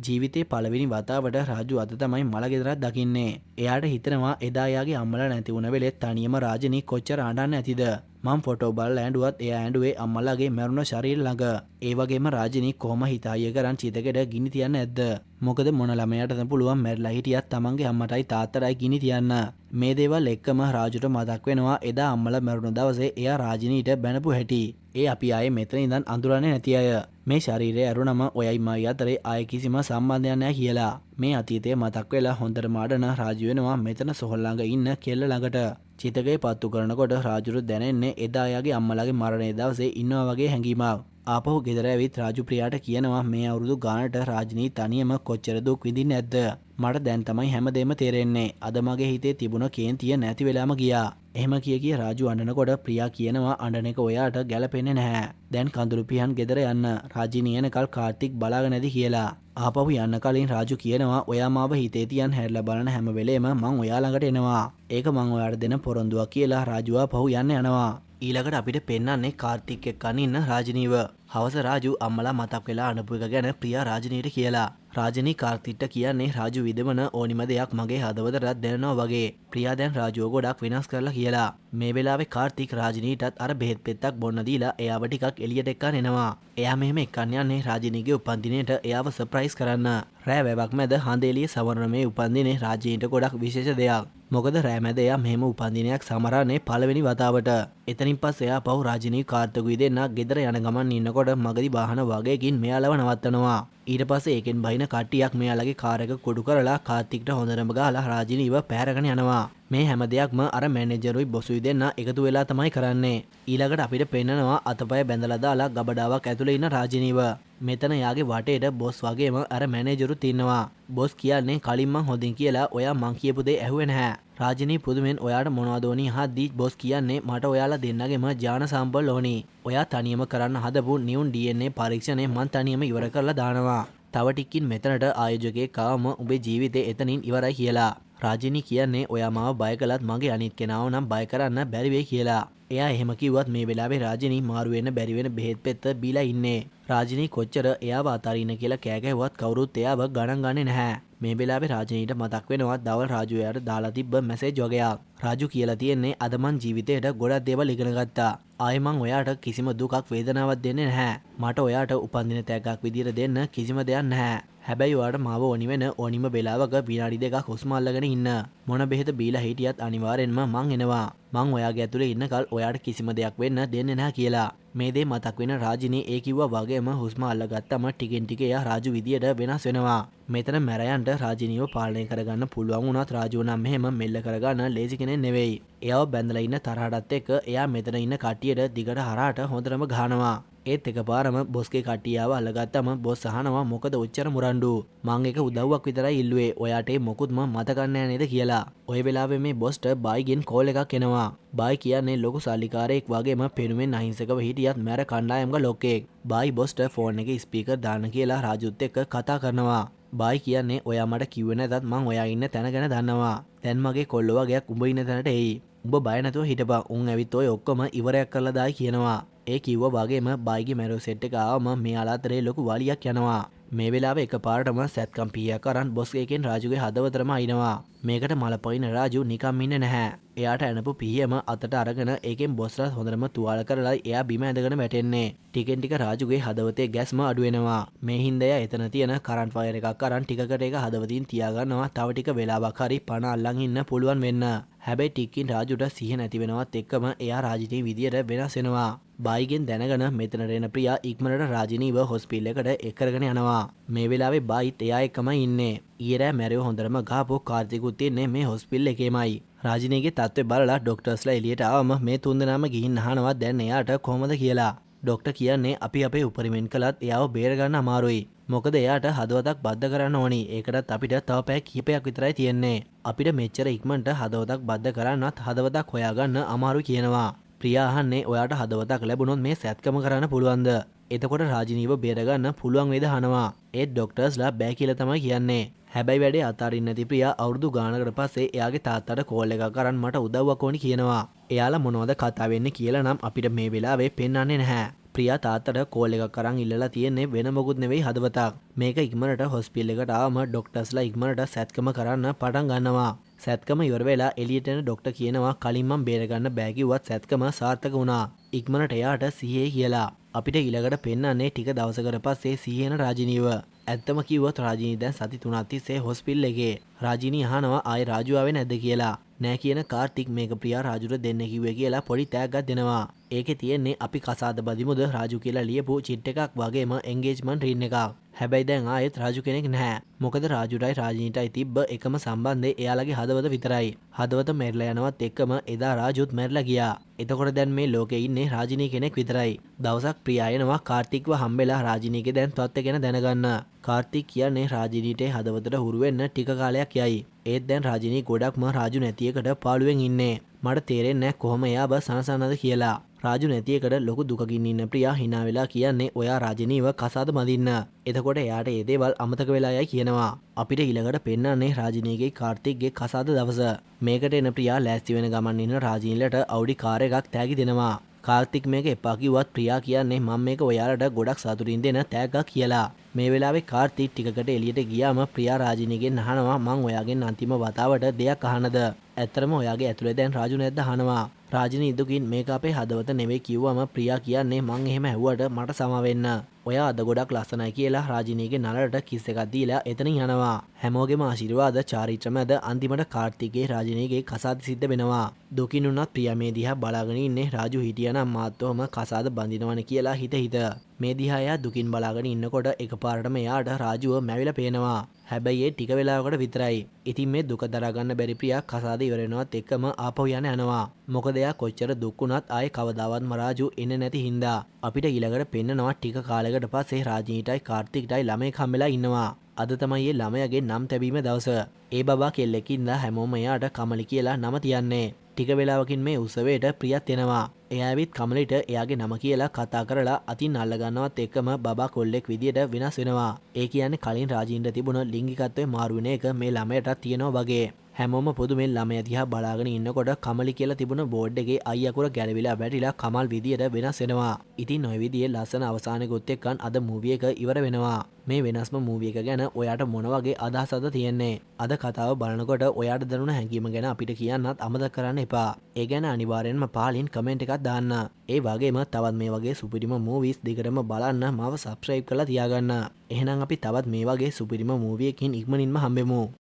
ජීවිතේ පළවෙනි වතාවට රාජු අද තමයි මළ ගෙදරක් දකින්නේ. එයාට හිතෙනවා එදා එයාගේ අම්මලා නැති වුණ වෙලෙත් තනියම රාජිනී කොච්චර අඬන්න ඇතිද. මං ෆොටෝ බලලා ඇඬුවත් එයා ඇඬුවේ අම්මලාගේ මැරුණ ශරීර ළඟ. ඒ වගේම රාජිනී කොහොම හිත අයිය කරන් චිතකෙට ගිනි තියන්න ඇද්ද? මොකද මොන ළමයාටද පුළුවන් මැරිලා හිටියත් තමන්ගේ අම්මටයි තාත්තටයි ගිනි තියන්න. මේ දේවල් එක්කම රාජුට මතක් වෙනවා එදා අම්මලා මැරුණ දවසේ එයා රාජිනීට බැනපු හැටි. ඒ අපි ආයේ මෙතන ඉඳන් අඳුරන්නේ නැති අය. මේ ශරීරය ඇරුණම ඔයයි මයි අතරේ ආයේ කිසිම සම්බන්ධයක් නැහැ කියලා. මේ අතීතය මතක් වෙලා හොඳටම අඬන රාජු වෙනවා මෙතන සොහොන් ළඟ ඉන්න කෙල්ල ළඟට. චිතකේ පත්තු කරනකොට රාජුට දැනෙන්නේ එදා එයාගේ අම්මලාගේ මරණය දවසේ ඉන්නවා වගේ හැඟීමක්. ආපහු ගෙදර ඇවිත් රාජු ප්‍රියාට කියනවා මේ අවුරුදු ගානට රාජිනී තනියම කොච්චර දුක් විඳින්නේ නැද්ද? මට දැන් තමයි හැමදේම තේරෙන්නේ. අද මගේ හිතේ තිබුණ කේන්තිය නැති වෙලාම ගියා. එහෙම කිය කිය රාජු අඬනකොට ප්‍රියා කියනවා අඬන එක ඔයාට ගැලපෙන්නේ නැහැ. දැන් කඳුළු පියන් ගෙදර යන්න. රාජිනී එනකල් කාර්තික් බලාගෙන ඇති කියලා. ආපහු යන්න කලින් රාජු කියනවා ඔයා මාව හිතේ තියන් හැරිලා බලන හැම වෙලේම මං ඔයා ළඟට එනවා. ඒක මං ඔයාට දෙන පොරොන්දුවක් කියලා රාජු ආපහු යන්න යනවා. ඊළඟට අපිට පෙන්වන්නේ කාර්තික් එක්ක ඉන්න රාජිනීව. හවස රාජු අම්මලා මතක් වෙලා අඬපු එක ගැන ප්‍රියා රාජිනීට කියලා. රාජිනී කාර්තික්ට කියන්නේ රාජු විදවන ඕනිම දෙයක් මගේ හදවතටත් දැනෙනවා වගේ. ප්‍රියා දැන් රාජුව ගොඩක් වෙනස් කරලා කියලා. මේ වෙලාවේ කාර්තික් රාජිනීටත් අර බෙහෙත් පෙත්තක් බොන්න දීලා එයාව ටිකක් එළියට එක්කන් එනවා. එයා මෙහෙම එක්කන් යන්නේ රාජිනීගේ උපන්දිනේට එයාව සර්ප්‍රයිස් කරන්න. රෑ වැවක් මැද හඳ එළිය සවරන මේ උපන්දිනේ රාජිනීට ගොඩක් විශේෂ දෙයක්. මොකද රෑ මැද එයා මෙහෙම උපන්දිනයක් සමරන්නේ පළවෙනි වතාවට. එතනින් පස්සේ එයා පව් රාජිනී කාර්තිකුයි දෙන්න ගෙදර යන ගමන් ඉන්නකොට මගදී වාහන වගයකින් මෙයාලව නවත්තනවා. ඊට පස්සේ ඒකෙන් බහින කට්ටියක් මෙයාලගේ කාර් එක කුඩු කරලා කාර්තික්ට හොඳටම ගහලා රාජිනීව පෑරගෙන යනවා. මේ හැම දෙයක්ම අර මැනේජරුයි බොසුයි දෙන්න එකතු වෙලා තමයි කරන්නේ. ඊළඟට අපිට පෙන්නනවා අතපය බැඳලා දාලා ගබඩාවක් ඇතුලේ ඉන්න රාජිනීව. මෙතන යාගේ වටේට බොස් වගේම අර මැනේජරුත් ඉන්නවා. බොස් කියන්නේ කලින් මං හොඳින් කියලා ඔයා මං කියපු දේ ඇහුවේ නැහැ. රාජිනී පුදුමෙන් ඔයාට මොනවද ඕනි අහද්දි බොස් කියන්නේ මට ඔයාලා දෙන්නගෙම ජාන සාම්පල් ඕනි. ඔයා තනියම කරන්න හදපු නියුන් DNA පරීක්ෂණය මං තනියම ඉවර කරලා දානවා. තව ටිකකින් මෙතනට ආයෝජකයෙක් ආවම උඹේ ජීවිතේ එතනින් ඉවරයි කියලා. රාජිනී කියන්නේ ඔයා මාව බය කළත් මගේ අනිත් කෙනාව නම් බය කරන්න බැරි වෙයි කියලා. එයා එහෙම කිව්වත් මේ වෙලාවේ රාජිනී මාරු වෙන්න බැරි වෙන බෙහෙත් පෙත්ත බීලා ඉන්නේ. රාජිනී කොච්චර එයාව අතාරින්න කියලා කෑ ගැහුවත් කවුරුත් එයාව ගණන් ගන්නේ නැහැ. මේ වෙලාවේ රාජිනීට මතක් වෙනවා දවල් රාජු එයාට දාලා තිබ්බ මැසේජ් වගයක්. රාජු කියලා තියෙන්නේ අද මං ජීවිතේට ගොඩක් දේවල් ඉගෙන ගත්තා. ආයෙ මං ඔයාට කිසිම දුකක් වේදනාවක් දෙන්නේ නැහැ. මට ඔයාට උපන්දින තෑග්ගක් විදියට දෙන්න කිසිම දෙයක් නැහැ. හැබැයි ඔයාට මාව ඕනි වෙන ඕනිම වෙලාවක විනාඩි 2ක් හුස්ම අල්ලගෙන ඉන්න. මොන බෙහෙත බීලා හිටියත් අනිවාර්යෙන්ම මං එනවා. මං ඔයාගේ ඇතුලේ ඉන්නකල් ඔයාට කිසිම දෙයක් වෙන්න දෙන්නේ නැහැ කියලා. මේ දේ මතක් වෙන රාජිනී ඒ කිව්වා වගේම හුස්ම අල්ලගත්තම ටිකෙන් ටික එයා රාජු විදියට වෙනස් වෙනවා. මෙතන මැරයන්ට රාජිනීව පාලනය කරගන්න පුළුවන් වුණත් රාජුව නම් මෙහෙම මෙල්ල කරගන්න ලේසි කෙනෙක් නෙවෙයි. එයාව බැඳලා ඉන්න තරහටත් එක්ක එයා මෙතන ඉන්න කට්ටියට දිගට හරහට හොඳටම ගහනවා. ඒත් එකපාරම බොස්ගේ කට්ටිය ආව අල්ලගත්තම බොස් අහනවා මොකද ඔච්චර මුරණ්ඩු, මං එක උදව්වක් විතරයි ඉල්ලුවේ, ඔයාට ඒ මොකුත්ම මතක නෑ නේද කියලා. ඔය වෙලාවේ මේ බොස්ට බායිගෙන් කෝල් එකක් එනවා. බායි කියන්නේ ලොකු සල්ලිකාරයෙක් වගේම පෙනුමෙන් අහිංසකව හිටියත් මැර කණ්ඩායම්ක ලොක්කෙක්. බායි බොස්ට ෆෝන් එකේ ස්පීකර් දාන්න කියලා රාජුත් එක්ක කතා කරනවා. බායි කියන්නේ ඔයා මට කිව්වේ නැතත් මං ඔයා ඉන්න තැන ගැන දන්නවා. දැන් මගේ කොල්ලෝ වගේක් උඹ ඉන්න තැනට එයි. උඹ බය නැතුව හිටපන්. උන් ඇවිත් ඔය ඔක්කොම ඉවරයක් කරලා දායි කියනවා. ඒ කිව්වා වගේම බායිගේ මැරෝ සෙට් එක ආවම මේ අලාතරේ ලොකු වලියක් යනවා. මේ වෙලාවේ එකපාරටම සැත්කම් පීයක් අරන් බොස් එකෙන් රාජුගේ හදවතටම අයින්නවා. මේකට මලපයින් රාජු නිකම් ඉන්නේ නැහැ. එයාට ඇනපු පිහියම අතට අරගෙන ඒකෙන් බොස්ලා හොඳටම තුවාල කරලා එයා බිම ඇදගෙන වැටෙන්නේ. ටිකෙන් ටික රාජුගේ හදවතේ ගැස්ම අඩු වෙනවා. මේ හින්දා එයා එතන තියෙන කරන්ට් වයර් එකක් අරන් ටිකකට ඒක හදවතින් තියාගන්නවා තව ටික වෙලාවක් හරි පණ අල්ලන් ඉන්න පුළුවන් වෙන්න. හැබැයි ටිකකින් රාජුට සිහිය නැති වෙනවත් එක්කම එයා රාජිනී විදියට වෙනස් වෙනවා. බායිගෙන් දැනගෙන මෙතනට එන ප්‍රියා ඉක්මනට රාජිනීව හොස්පිටල් එකට එක් කරගෙන යනවා. මේ වෙලාවේ බායිත් එයා එක්කමයි ඉන්නේ. ඊයේ රෑ මැරෙව හොඳටම ගහපු කාර්තිකුත් ඉන්නේ මේ හොස්පිටල් එකේමයි. රාජිනීගේ තත්ත්වය බලලා ඩොක්ටර්ස්ලා එළියට ආවම මේ තුන්දෙනාම ගිහින් අහනවා දැන් එයාට කොහොමද කියලා. ඩොක්ටර් කියන්නේ අපි අපේ උපරිමෙන් කළත් එයාව බේරගන්න අමාරුයි. මොකද එයාට හදවතක් බද්ධ කරන්න ඕනි. ඒකටත් අපිට තව පැය කිහිපයක් විතරයි තියෙන්නේ. අපිට මෙච්චර ඉක්මනට හදවතක් බද්ධ කරන්නත් හදවතක් හොයාගන්න අමාරුයි කියනවා. ප්‍රියා අහන්නේ ඔයාට හදවතක් ලැබුණොත් මේ සැත්කම කරන්න පුළුවන්ද? එතකොට රාජිනීව බේරගන්න පුළුවන් වේද අහනවා. ඒත් ඩොක්ටර්ස්ලා බෑ කියලා තමයි කියන්නේ. හැබැයි වැඩේ අතාරින්න නැති ප්‍රියා අවුරුදු ගානකට පස්සේ එයාගේ තාත්තට කෝල් එකක් අරන් මට උදව්වක් ඕනි කියනවා. එයාලා මොනවද කතා වෙන්නේ කියලා නම් අපිට මේ වෙලාවේ පෙන්වන්නේ නැහැ. ප්‍රියා තාත්තට කෝල් එකක් අරන් ඉල්ලලා තියෙන්නේ වෙන මොකුත් නෙවෙයි හදවතක්. මේක ඉක්මනට හොස්පිටල් එකට ආවම ඩොක්ටර්ස්ලා ඉක්මනට සැත්කම කරන්න පටන් ගන්නවා. සැත්කම ඉවර වෙලා එළියට එන ඩොක්ටර් කියනවා කලින් මං බේරගන්න බෑ කිව්වත් සැත්කම සාර්ථක වුණා. ඉක්මනට එයාට සිහියේ කියලා. අපිට ඊළඟට පෙන්වන්නේ ටික දවසකට පස්සේ සිහියන රාජිනීව. ඇත්තම කිව්වොත් රාජිනී දැන් සති 3ක් තිස්සේ හොස්පිටල් එකේ. රාජිනී අහනවා ආයේ රාජු ආවේ නැද්ද කියලා. නෑ කියන කාර්තික් මේක ප්‍රියා රාජුට දෙන්න කිව්වේ කියලා පොඩි තෑග්ගක් දෙනවා. ඒකේ තියෙන්නේ අපි කසාද බදිමුද රාජු කියලා ලියපු චිට් එකක් වගේම එන්ගේජ්මන්ට් රින් එකක්. හැබැයි දැන් ආයෙත් රාජු කෙනෙක් නැහැ. මොකද රාජුටයි රාජිනීටයි තිබ්බ එකම සම්බන්ධය එයාලගේ හදවත විතරයි. හදවත මැරිලා යනවත් එක්කම එදා රාජුත් මැරිලා ගියා. එතකොට දැන් මේ ලෝකේ ඉන්නේ රාජිනී කෙනෙක් විතරයි. දවසක් ප්‍රියා එනවා කාර්තික්ව හම්බෙලා රාජිනීගේ දැන් තත්ත්වය ගැන දැනගන්න. කාර්තික් කියන්නේ රාජිනීට හදවතට හුරු වෙන්න ටික කාලයක් යයි. ඒත් දැන් රාජිනී ගොඩක්ම රාජු නැති එකට පාළුවෙන් ඉන්නේ. මට තේරෙන්නේ නැහැ කොහොම එයාව සනසන්නද කියලා. රාජු නැති එකට ලොකු දුකකින් ඉන්න ප්‍රියා hina වෙලා කියන්නේ ඔයා රාජිනීව කසාද බඳින්න. එතකොට එයාට ඒ දේවල් අමතක වෙලා යයි කියනවා. අපිට ඊළඟට පෙන්වන්නේ රාජිනීගේ කාර්තික්ගේ කසාද දවස. මේකට එන ප්‍රියා ලෑස්ති වෙන ගමන් ඉන්න රාජිනීලට අවුඩි කාර් එකක් තෑගි දෙනවා. කාර්තික් මේක එපා කිව්වත් ප්‍රියා කියන්නේ මම මේක ඔයාලට ගොඩක් සතුටින් දෙන තෑග්ගක් කියලා. මේ වෙලාවේ කාර්තික් ටිකකට එළියට ගියාම ප්‍රියා රාජිනීගෙන් අහනවා මං ඔයාගෙන් අන්තිම වතාවට දෙයක් අහනද? ඇත්තටම ඔයාගේ ඇතුලේ දැන් රාජු නැද්ද අහනවා. රාජිනී දුකින් මේක අපේ හදවත නෙවෙයි කිව්වම ප්‍රියා කියන්නේ මං එහෙම ඇහුවට මට සමා වෙන්න. ඔයා අද ගොඩක් ලස්සනයි කියලා රාජිනීගේ නළලට කිස් එකක් දීලා එතනින් යනවා. හැමෝගෙම ආශිර්වාද චාරිත්‍ර මැද අන්තිමට කාර්තික්ගේ රාජිනීගේ කසාද සිද්ධ වෙනවා. දුකින් උනත් ප්‍රියා මේ දිහා බලාගෙන ඉන්නේ රාජු හිටියනම් මාත් ඔහම කසාද බඳිනවනේ කියලා හිත හිත. මේ දිහා එයා දුකින් බලාගෙන ඉන්නකොට එකපාරටම එයාට රාජුව මැවිලා පේනවා. හැබැයි ඒ ටික වෙලාවකට විතරයි. ඉතින් මේ දුක දරා ගන්න බැරි ප්‍රියා කසාද ඉවර වෙනවත් එක්කම ආපහු යන යනවා. මොකද එයා කොච්චර දුක් වුණත් ආයේ කවදාවත්ම රාජු එන්නේ නැති හින්දා. අපිට ඊළඟට පෙන්නනවා ටික කාලයකට පස්සේ රාජිනීටයි කාර්තික්ටයි ළමයෙක් හම්බෙලා ඉන්නවා. අද තමයි ඒ ළමයාගේ නම් තැබීම දවස. ඒ බබා කෙල්ලෙක් ඉඳලා හැමෝම එයාට කමලි කියලා නම තියන්නේ. ටික වෙලාවකින් මේ උත්සවයට ප්‍රියත් එනවා. එයා ඇවිත් කමලිට එයාගේ නම කියලා කතා කරලා අතින් අල්ල ගන්නවත් එක්කම බබා කොල්ලෙක් විදියට වෙනස් වෙනවා. ඒ කියන්නේ කලින් රාජින්ට තිබුණ ලිංගිකත්වයේ මාරු වෙන එක මේ ළමයටත් තියෙනවා වගේ. හැමෝම පොදුමෙන් ළමයා දිහා බලාගෙන ඉන්නකොට කමලි කියලා තිබුණ බෝඩ් එකේ අයි අකුර ගැලවිලා වැටිලා කමල් විදියට වෙනස් වෙනවා. ඉතින් ඔය විදිහේ ලස්සන අවසානයකුත් එක්කන් අද මූවි එක ඉවර වෙනවා. මේ වෙනස්ම මූවි එක ගැන ඔයාට මොන වගේ අදහසක්ද තියෙන්නේ? අද කතාව බලනකොට ඔයාට දැනුණ හැඟීම ගැන අපිට කියන්නත් අමතක කරන්න එපා. ඒ ගැන අනිවාර්යෙන්ම පහලින් කමෙන්ට් එකක් දාන්න. ඒ වගේම තවත් මේ වගේ සුපිරිම මූවිස් දිගටම බලන්න මාව සබ්ස්ක්‍රයිබ් කරලා තියාගන්න. එහෙනම් අපි තවත් මේ වගේ සුපිරිම මූවි එකකින් ඉක්මනින්ම හම්බෙමු.